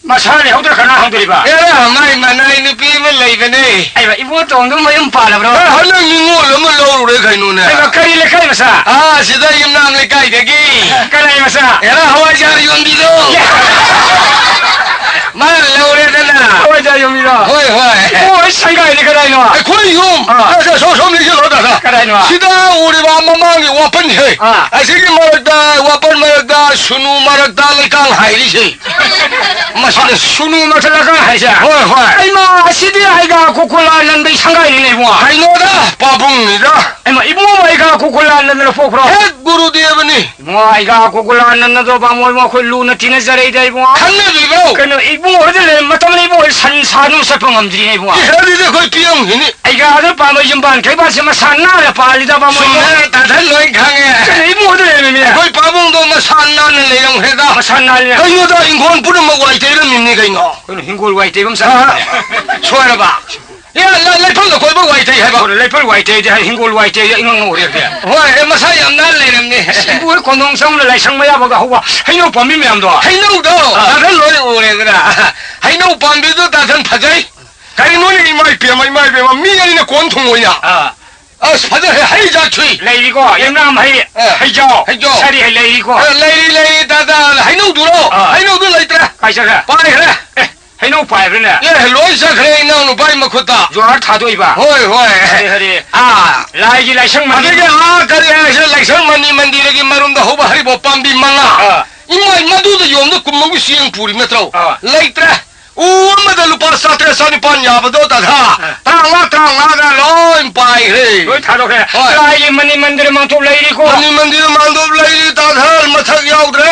ꯃꯁꯥ ꯂꯩꯍꯧꯗ꯭ꯔ ꯀꯅꯥ ꯍꯪꯗꯣꯔꯤꯕ? ꯑꯦꯔꯥ, ꯃꯥꯏ ꯃꯅꯥꯏ ꯅꯨꯄꯤ ꯑꯃ ꯂꯩꯕꯅꯦ꯫ ꯑꯩꯕ, ꯏꯕꯣꯇꯣꯟꯗꯣ ꯃꯌꯨꯝ ꯄꯥꯜꯂꯕ꯭ꯔꯣ? ꯑꯦ, ꯍꯟꯗꯛ ꯅꯤꯉꯣꯜ ꯑꯃ ꯂꯧꯔꯨꯔꯦ ꯀꯩꯅꯣꯅꯦ꯫ ꯑꯩꯕ, ꯀꯔꯤ ꯂꯩꯀꯥꯏ ꯃꯆꯥ? ꯑꯥ, ꯁꯤꯗ ꯌꯨꯝꯅꯥꯝ ꯂꯩꯀꯥꯏꯗꯒꯤ꯫ ꯀꯅꯥꯏ ꯃꯆꯥ? ꯑꯦꯔꯥ, ꯍꯋꯥꯏꯖꯥꯔ ꯌꯣꯟꯕꯤꯗꯣ꯫ ꯃꯥ ꯂꯧꯔꯦꯗꯅ꯫ ꯍꯋꯥꯏꯖꯥꯔ ꯌꯣꯟꯕꯤꯗꯣ? ꯍꯣꯏ, ꯍꯣꯏ꯫ ꯑꯣ, ꯑꯩ ꯁꯪꯒꯥꯏꯗꯤ ꯀꯗꯥꯏꯅꯣ? ꯑꯩꯈꯣꯏ ꯌꯨꯝ꯫ ꯑꯥ꯫ ꯁꯣ-, ꯁꯣꯝ ꯂꯩꯁꯤꯜꯂꯣ, ꯗꯥꯗꯥ꯫ ꯀꯗꯥꯏꯅꯣ? ꯁꯤꯗ ꯎꯔꯤꯕ ꯃꯃꯥꯡꯒꯤ ꯋꯥꯄꯟꯁꯦ꯫ ꯑꯥ꯫ ꯑꯁꯤꯒꯤ ꯃꯔꯛꯇ, ꯋꯥꯄꯟ ꯃꯔꯛꯇ, ꯁꯨꯅꯨ ꯃꯔꯛꯇ ꯂꯩꯀꯥꯡ ꯍꯥꯏꯔꯤꯁꯦ꯫ ꯃꯁꯤꯗ ꯁꯨꯅꯨ ꯃꯊꯛꯂꯒ ꯍꯥꯏꯁꯦ? ꯍꯣꯏ, ꯍꯣꯏ꯫ ꯑꯩꯃ, ꯑꯁꯤꯗꯤ ꯑꯩꯒ ꯀꯣꯀꯣꯂꯥ ꯅꯟꯕꯩ ꯁꯪꯒꯥꯏꯅꯤꯅꯦ ꯏꯕꯨꯡꯉꯣ꯫ ꯀꯩꯅꯣꯗ, ꯄꯥꯕꯨꯡꯅꯤꯗ꯫ ꯑꯩꯃ, ꯏꯕꯨꯡꯉꯣ ꯑꯩꯒ ꯀꯣꯀꯣꯂꯥ ꯅꯟꯗꯅ ꯄꯣꯛꯄ꯭ꯔꯣ? ꯍꯦꯛ ꯒꯨꯔꯨꯗꯦꯕꯅꯤ꯫ ꯏꯕꯨꯡꯉꯣ, ꯑꯩꯒ ꯀꯣꯀꯣꯂꯥ ꯅꯟꯗꯗꯣ ꯕꯥꯃꯣꯟ ꯏꯕꯨꯡꯉꯣ ꯑꯩꯈꯣꯏ ꯂꯨꯅ ꯇꯤꯟꯅꯖꯔꯛꯏꯗ ꯏꯕꯨꯡꯉꯣ꯫ ꯈꯪꯅꯕꯤꯕ꯭ꯔꯣ? ꯀꯩꯅꯣ, ꯏꯕꯨꯡꯉꯣ ꯍꯣꯏꯗ ꯂꯩꯔ ꯃꯇꯝꯗ ꯏꯕꯨꯡꯉꯣ ꯍꯣꯏ ꯁꯟ ꯁꯥ ꯑꯗꯨꯝ ꯆꯠꯄ ꯉꯝꯗ꯭ꯔꯤꯅꯦ ꯏꯕꯨꯡꯉꯣ꯫ ꯑꯦ, ꯑꯗꯨꯗꯤ ꯑꯩꯈꯣꯏ ꯄꯤꯌꯝꯒꯤꯅꯤ꯫ ꯑꯩꯒ ꯑꯗꯨ ꯄꯥꯝꯕ ꯌꯨꯝꯕꯥꯟ ꯀꯩꯕꯥꯜꯁꯦ ꯃꯁꯥ ꯅꯥꯔ ꯄꯥꯜꯂꯤꯗ ꯕꯥꯃꯣꯟ ꯏꯕꯨꯡꯉꯣ꯫ ꯆꯨꯝꯃꯦ, ꯇꯥꯊꯟ ꯂꯣꯏ ꯈꯪꯉꯦ꯫ ꯀꯩꯅꯣ, ꯏꯕꯨꯡꯉꯣ ꯍꯣꯏꯗ ꯂꯩꯔꯝꯃꯤꯅꯦ꯫ ꯑꯩꯈꯣꯏ ꯄꯥꯕꯨꯡꯗꯣ ꯃꯁꯥ ꯅꯥꯟꯅ ꯂꯩꯔꯝꯈ꯭ꯔꯦꯗ꯫ ꯃꯁꯥ ꯅꯥꯟꯅ꯫ ꯀꯩꯅꯣꯗ ꯏꯪꯈꯣꯜ ꯄꯨꯝꯅꯃꯛ ꯋꯥꯏ ꯇꯩꯔꯝꯃꯤꯅꯤ ꯀꯩꯅꯣ꯫ ꯀꯩꯅꯣ, ꯍꯤꯡꯒꯣꯜ ꯋꯥꯏ ꯇꯩꯕ ꯑꯃ ꯑꯥ, ꯆꯠꯂꯝꯃꯤꯅꯦ꯫ ꯁꯣꯏꯔꯕ? ꯑꯦ, ꯂ-, ꯂꯩꯐꯝꯗ ꯀꯣꯏꯕ ꯋꯥꯏ ꯇꯩ ꯍꯥꯏꯕ꯫ ꯍꯣꯏ, ꯂꯩꯐꯝ ꯋꯥꯏ ꯇꯩꯗꯤ ꯍꯥꯏ, ꯍꯤꯡꯒꯣꯜ ꯋꯥꯏ ꯇꯩꯗꯤ ꯏꯉꯧ ꯉꯧꯔꯦ꯫ ꯍꯣꯏ, ꯑꯦ, ꯃꯁꯥ ꯌꯥꯝ ꯅꯥꯟ ꯂꯩꯔꯝꯅꯤ꯫ ꯏꯕꯨ ꯍꯣꯏ ꯀꯣꯟꯗꯣꯡ ꯆꯪꯕꯗ ꯂꯥꯏꯁꯪ ꯃꯌꯥꯕꯒ ꯍꯧꯕ ꯍꯩꯅꯧ ꯄꯥꯝꯕꯤ ꯃꯌꯥꯝꯗꯣ꯫ ꯍꯩꯅꯧꯗꯣ ꯑꯥ꯫ ꯅꯥꯀꯟ ꯂꯣꯏ ꯎꯔꯦꯗꯅ꯫ ꯍꯩꯅꯧ ꯄꯥꯝꯕꯤꯗꯨ ꯇꯥꯊꯟ ꯐꯖꯩ꯫ ꯀꯔꯤꯅꯣꯅꯦ, ꯏꯃꯥ ꯏꯄꯦꯝꯃ, ꯏꯃꯥ ꯏꯄꯦꯝꯃ, ꯃꯤ ꯑꯩꯅ ꯀꯣꯟ ꯊꯨꯡꯉꯣꯏꯅ꯫ ꯑꯥ꯫ ꯑꯁ, ꯐꯖꯔꯦ, ꯍꯩ ꯖꯥꯠ ꯁꯨꯏ꯫ ꯂꯩꯔꯤꯀꯣ, ꯌꯦꯝꯂꯥꯝ ꯍꯩ, ꯑꯦ, ꯍꯩꯖꯥꯎ, ꯍꯩꯖꯥꯎ꯫ ꯁꯥꯔꯤ ꯍꯩ ꯂꯩꯔꯤꯀꯣ꯫ ꯑꯦ, ꯂꯩꯔꯤ, ꯂꯩꯔꯤ, ꯇꯥ, ꯇꯥ, ꯍꯩꯅꯧꯗꯨꯔꯣ? ꯑꯥ꯫ ꯍꯩꯅꯧꯗꯨ ꯂꯩꯇ꯭ꯔꯦ꯫ ꯀꯥꯏ ꯆꯠꯈ꯭ꯔꯦ? ꯄꯥꯏꯈ꯭ꯔꯦ꯫ ꯑꯦ, ꯍꯩꯅꯧ ꯄꯥꯏꯕ꯭ꯔꯅꯦ? ꯑꯦ, ꯂꯣꯏ ꯆꯠꯈ꯭ꯔꯦ ꯏꯅꯥꯎ ꯅꯨꯄꯥꯒꯤ ꯃꯈꯨꯠꯇ꯫ ꯖꯣꯍꯥꯔ ꯊꯥꯗꯣꯛꯏꯕ? ꯍꯣꯏ, ꯍꯣꯏ꯫ ꯍꯔꯦ, ꯍꯔꯦ꯫ ꯑꯥ꯫ ꯂꯥꯏꯒꯤ ꯂꯥꯏꯁꯪ ꯃꯅꯤ- ꯑꯗꯒꯤ ꯑꯥ, ꯀꯔꯤ ꯍꯥꯏꯁꯤꯔ, ꯂꯥꯏꯁꯪ ꯃꯅꯤ ꯃꯟꯗꯤꯔꯒꯤ ꯃꯔꯨꯝꯗ ꯍꯧꯕ ꯍꯔꯤꯕꯣꯞ ꯄꯥꯝꯕꯤ ꯃꯉꯥ꯫ ꯑꯥ꯫ ꯏꯃꯥꯏ, ꯃꯗꯨꯗ ꯌꯣꯝꯗ ꯀꯨꯝꯃꯧꯒꯤ ꯆꯦꯡ ꯄꯨꯔꯤ ꯅꯠꯇ꯭ꯔꯣ? ꯑꯥ꯫ ꯂꯩꯇ꯭ꯔꯦ꯫ ꯎ ꯑꯃꯗ ꯂꯨꯄꯥ ꯆꯥꯇ꯭ꯔꯦꯠ ꯆꯥꯅꯤꯄꯥꯟ ꯌꯥꯕꯗꯣ ꯇꯥꯊꯥ꯫ ꯑꯥ꯫ ꯇꯔꯥꯃꯉꯥ, ꯇꯔꯥꯃꯉꯥꯗ ꯂꯣꯏ ꯄꯥꯏꯈ꯭ꯔꯦ꯫ ꯂꯣꯏ ꯊꯥꯗꯣꯛꯈ꯭ꯔꯦ꯫ ꯍꯣꯏ꯫ ꯂꯥꯏꯒꯤ ꯃꯅꯤ ꯃꯟꯗꯤꯔ ꯃꯥꯡꯊꯣꯛ ꯂꯩꯔꯤꯀꯣ꯫ ꯃꯅꯤ ꯃꯟꯗꯤꯔ ꯃꯥꯡꯊꯣꯛ ꯂꯩꯔꯤ ꯇꯥꯊꯥ, ꯃꯊꯛ ꯌꯥꯎꯗ꯭ꯔꯦ꯫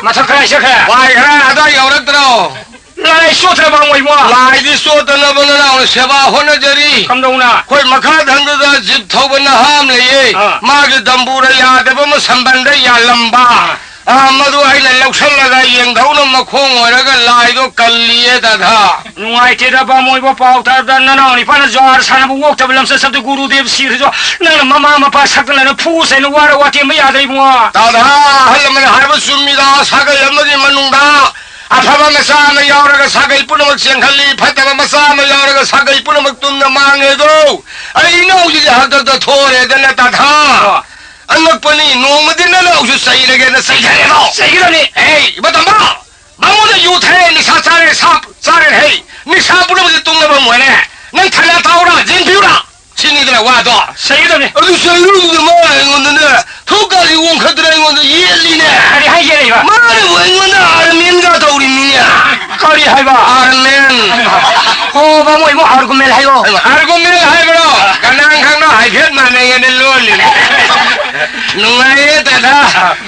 ꯃꯊꯛ ꯀꯗꯥꯏ ꯆꯠꯈ꯭ꯔꯦ? ꯄꯥꯏꯈ꯭ꯔꯦ, ꯑꯗꯥ ꯌꯧꯔꯛꯇ꯭ꯔꯣ? ꯂꯥꯏ ꯆꯣꯠꯇ꯭ꯔꯕ ꯑꯣꯏꯕꯣ? ꯂꯥꯏꯗꯤ ꯆꯣꯠꯇꯅꯕ ꯅꯅꯥꯎꯅ ꯁꯦꯕꯥ ꯍꯣꯠꯅꯖꯔꯤ꯫ ꯀꯝꯗꯧꯅ? ꯑꯩꯈꯣꯏ ꯃꯈꯥ ꯊꯪꯗꯨꯗ ꯖꯤꯞ ꯊꯧꯕ ꯅꯍꯥ ꯑꯃ ꯂꯩꯌꯦ꯫ ꯑꯥ꯫ ꯃꯥꯒꯤ ꯗꯝꯕꯨꯔ ꯌꯥꯗꯕ ꯑꯃ ꯁꯝꯕꯟꯗ ꯌꯥꯜꯂꯝꯕ꯫ ꯑꯥ꯫ ꯑꯥ, ꯃꯗꯨ ꯑꯩꯅ ꯂꯧꯁꯜꯂꯒ ꯌꯦꯡꯊꯧꯅ ꯃꯈꯣꯡ ꯑꯣꯏꯔꯒ ꯂꯥꯏꯗꯣ ꯀꯜꯂꯤꯌꯦ ꯗꯥꯗꯥ꯫ ꯅꯨꯡꯉꯥꯏꯇꯦꯗ ꯕꯥꯃꯣꯏꯕ, ꯄꯥꯎ ꯇꯥꯕꯗ ꯅꯅꯥꯎ ꯅꯤꯄꯥꯅ ꯖ꯭ꯋꯥꯔ ꯁꯥꯟꯅꯕ ꯑꯣꯛꯇꯕ ꯂꯝꯆꯠ ꯆꯠꯇ ꯒꯨꯔꯨꯗꯦꯕ ꯁꯤꯈ꯭ꯔꯁꯨ ꯅꯪꯅ ꯃꯃꯥ ꯃꯄꯥ ꯁꯛꯇꯅ ꯐꯨ ꯆꯩꯅ ꯋꯥꯔ ꯋꯥꯇꯦꯝꯕ ꯌꯥꯗ꯭ꯔꯦ ꯏꯕꯨꯡꯉꯣ꯫ ꯗꯥꯗꯥ, ꯑꯍꯜ ꯑꯃꯅ ꯍꯥꯏꯕ ꯆꯨꯝꯃꯤꯗ, ꯁꯥꯒꯩ ꯑꯃꯒꯤ ꯃꯅꯨꯡꯗ ꯑꯐꯕ ꯃꯆꯥ ꯑꯃ ꯌꯥꯎꯔꯒ ꯁꯥꯒꯩ ꯄꯨꯝꯅꯃꯛ ꯆꯦꯟꯈꯠꯂꯤ, ꯐꯠꯇꯕ ꯃꯆꯥ ꯑꯃ ꯌꯥꯎꯔꯒ ꯁꯥꯒꯩ ꯄꯨꯝꯅꯃꯛ ꯇꯨꯝꯅ ꯃꯥꯡꯉꯦꯗꯣ꯫ ꯑꯩ ꯏꯅꯥꯎꯁꯤꯗꯤ ꯍꯥꯛꯇꯛꯇ ꯊꯣꯔꯦꯗꯅ ꯇꯥꯊꯥ꯫ ꯑꯣ꯫ ꯑꯉꯛꯄꯅꯤ, ꯅꯣꯡꯃꯗꯤ ꯅꯅꯥꯎꯁꯨ ꯆꯩꯔꯒꯦꯅ ꯆꯩꯈ꯭ꯔꯦꯗꯣ꯫ ꯆꯩꯒꯗꯕꯅꯤ꯫ ꯑꯦ, ꯏꯕ ꯇꯝꯕ, ꯃꯉꯣꯟꯗ ꯌꯨ ꯊꯛꯑꯦ, ꯅꯤꯁꯥ ꯆꯥꯔꯦ, ꯁꯥ ꯆꯥꯔꯦ ꯍꯩ, ꯅꯤꯁꯥ ꯄꯨꯝꯅꯃꯛꯁꯦ ꯇꯨꯡꯅꯕ ꯑꯣꯏꯔꯦ꯫ ꯅꯪ ꯊꯥꯅ ꯇꯥꯎꯔ, ꯖꯤꯟ ꯄꯤꯌꯨꯔ? ꯁꯤꯅꯤꯗꯅ ꯋꯥꯗꯣ꯫ ꯆꯩꯒꯗꯕꯅꯤ꯫ ꯑꯗꯨ ꯆꯩꯔꯨꯗꯨꯗ ꯃꯥ ꯑꯩꯉꯣꯟꯗꯅꯦ, ꯊꯧꯀꯥꯁꯤ ꯑꯣꯟꯈꯠꯇꯅ ꯑꯩꯉꯣꯟꯗ ꯌꯦꯠꯂꯤꯅꯦ꯫ ꯀꯔꯤ ꯍꯥꯏ ꯌꯦꯠꯂꯤꯕ? ꯃꯥꯅꯕꯨ ꯑꯩꯉꯣꯟꯗ ꯑꯥꯔꯃꯦꯟꯒ ꯇꯧꯔꯤꯃꯤꯅꯦ꯫ ꯀꯔꯤ ꯍꯥꯏꯕ? ꯑꯥꯔꯃꯦꯟ꯫ ꯑꯣ, ꯕꯥꯃꯣꯏ ꯏꯕꯨꯡ, ꯑꯥꯔꯒꯨꯃꯦꯟ ꯍꯥꯏꯌꯣ꯫ ꯑꯥꯔꯒꯨꯃꯦꯟ ꯍꯥꯏꯕ꯭ꯔꯣ? ꯀꯅꯥ ꯈꯪꯅꯣ, ꯍꯥꯏꯐꯦꯠ ꯃꯥꯟꯅꯩꯌꯦꯅ ꯂꯣꯜꯂꯤꯅꯦ꯫ ꯅꯨꯡꯉꯥꯏꯌꯦ ꯗꯥꯗꯥ꯫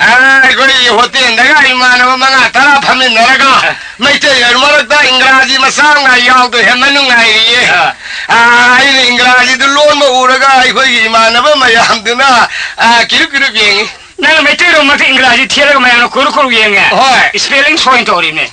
ꯑꯥ, ꯑꯩꯈꯣꯏꯒꯤ ꯍꯣꯇꯦꯜꯗꯒ ꯏꯃꯥꯟꯅꯕ ꯃꯉꯥ ꯇꯔꯥ ꯐꯝꯃꯤꯟꯅꯔꯒ ꯃꯩꯇꯩ ꯃꯔꯛꯇ ꯏꯪꯒ꯭ꯔꯥꯖꯤ ꯃꯆꯥ ꯑꯃ ꯌꯥꯎꯗꯣꯏ ꯍꯦꯟꯅ ꯅꯨꯡꯉꯥꯏꯔꯤꯌꯦ꯫ ꯑꯥ꯫ ꯑꯥ, ꯑꯩꯅ ꯏꯪꯒ꯭ꯔꯥꯖꯤꯗꯨ ꯂꯣꯟꯕ ꯎꯔꯒ ꯑꯩꯈꯣꯏꯒꯤ ꯏꯃꯥꯟꯅꯕ ꯃꯌꯥꯝꯗꯨꯅ, ꯑꯥ, ꯀꯤꯔꯨꯞ ꯀꯤꯔꯨꯞ ꯌꯦꯡꯉꯤ꯫ ꯅꯪꯅ ꯃꯩꯇꯩꯔꯣꯟ ꯃꯔꯛꯇ ꯏꯪꯒ꯭ꯔꯥꯖꯤ ꯊꯦꯠꯂꯒ ꯃꯌꯥꯝꯅ ꯀꯨꯔꯨ ꯀꯨꯔꯨ ꯌꯦꯡꯉꯦ? ꯍꯣꯏ꯫ Spelling ꯁꯣꯏꯅ ꯇꯧꯔꯤꯅꯦ꯫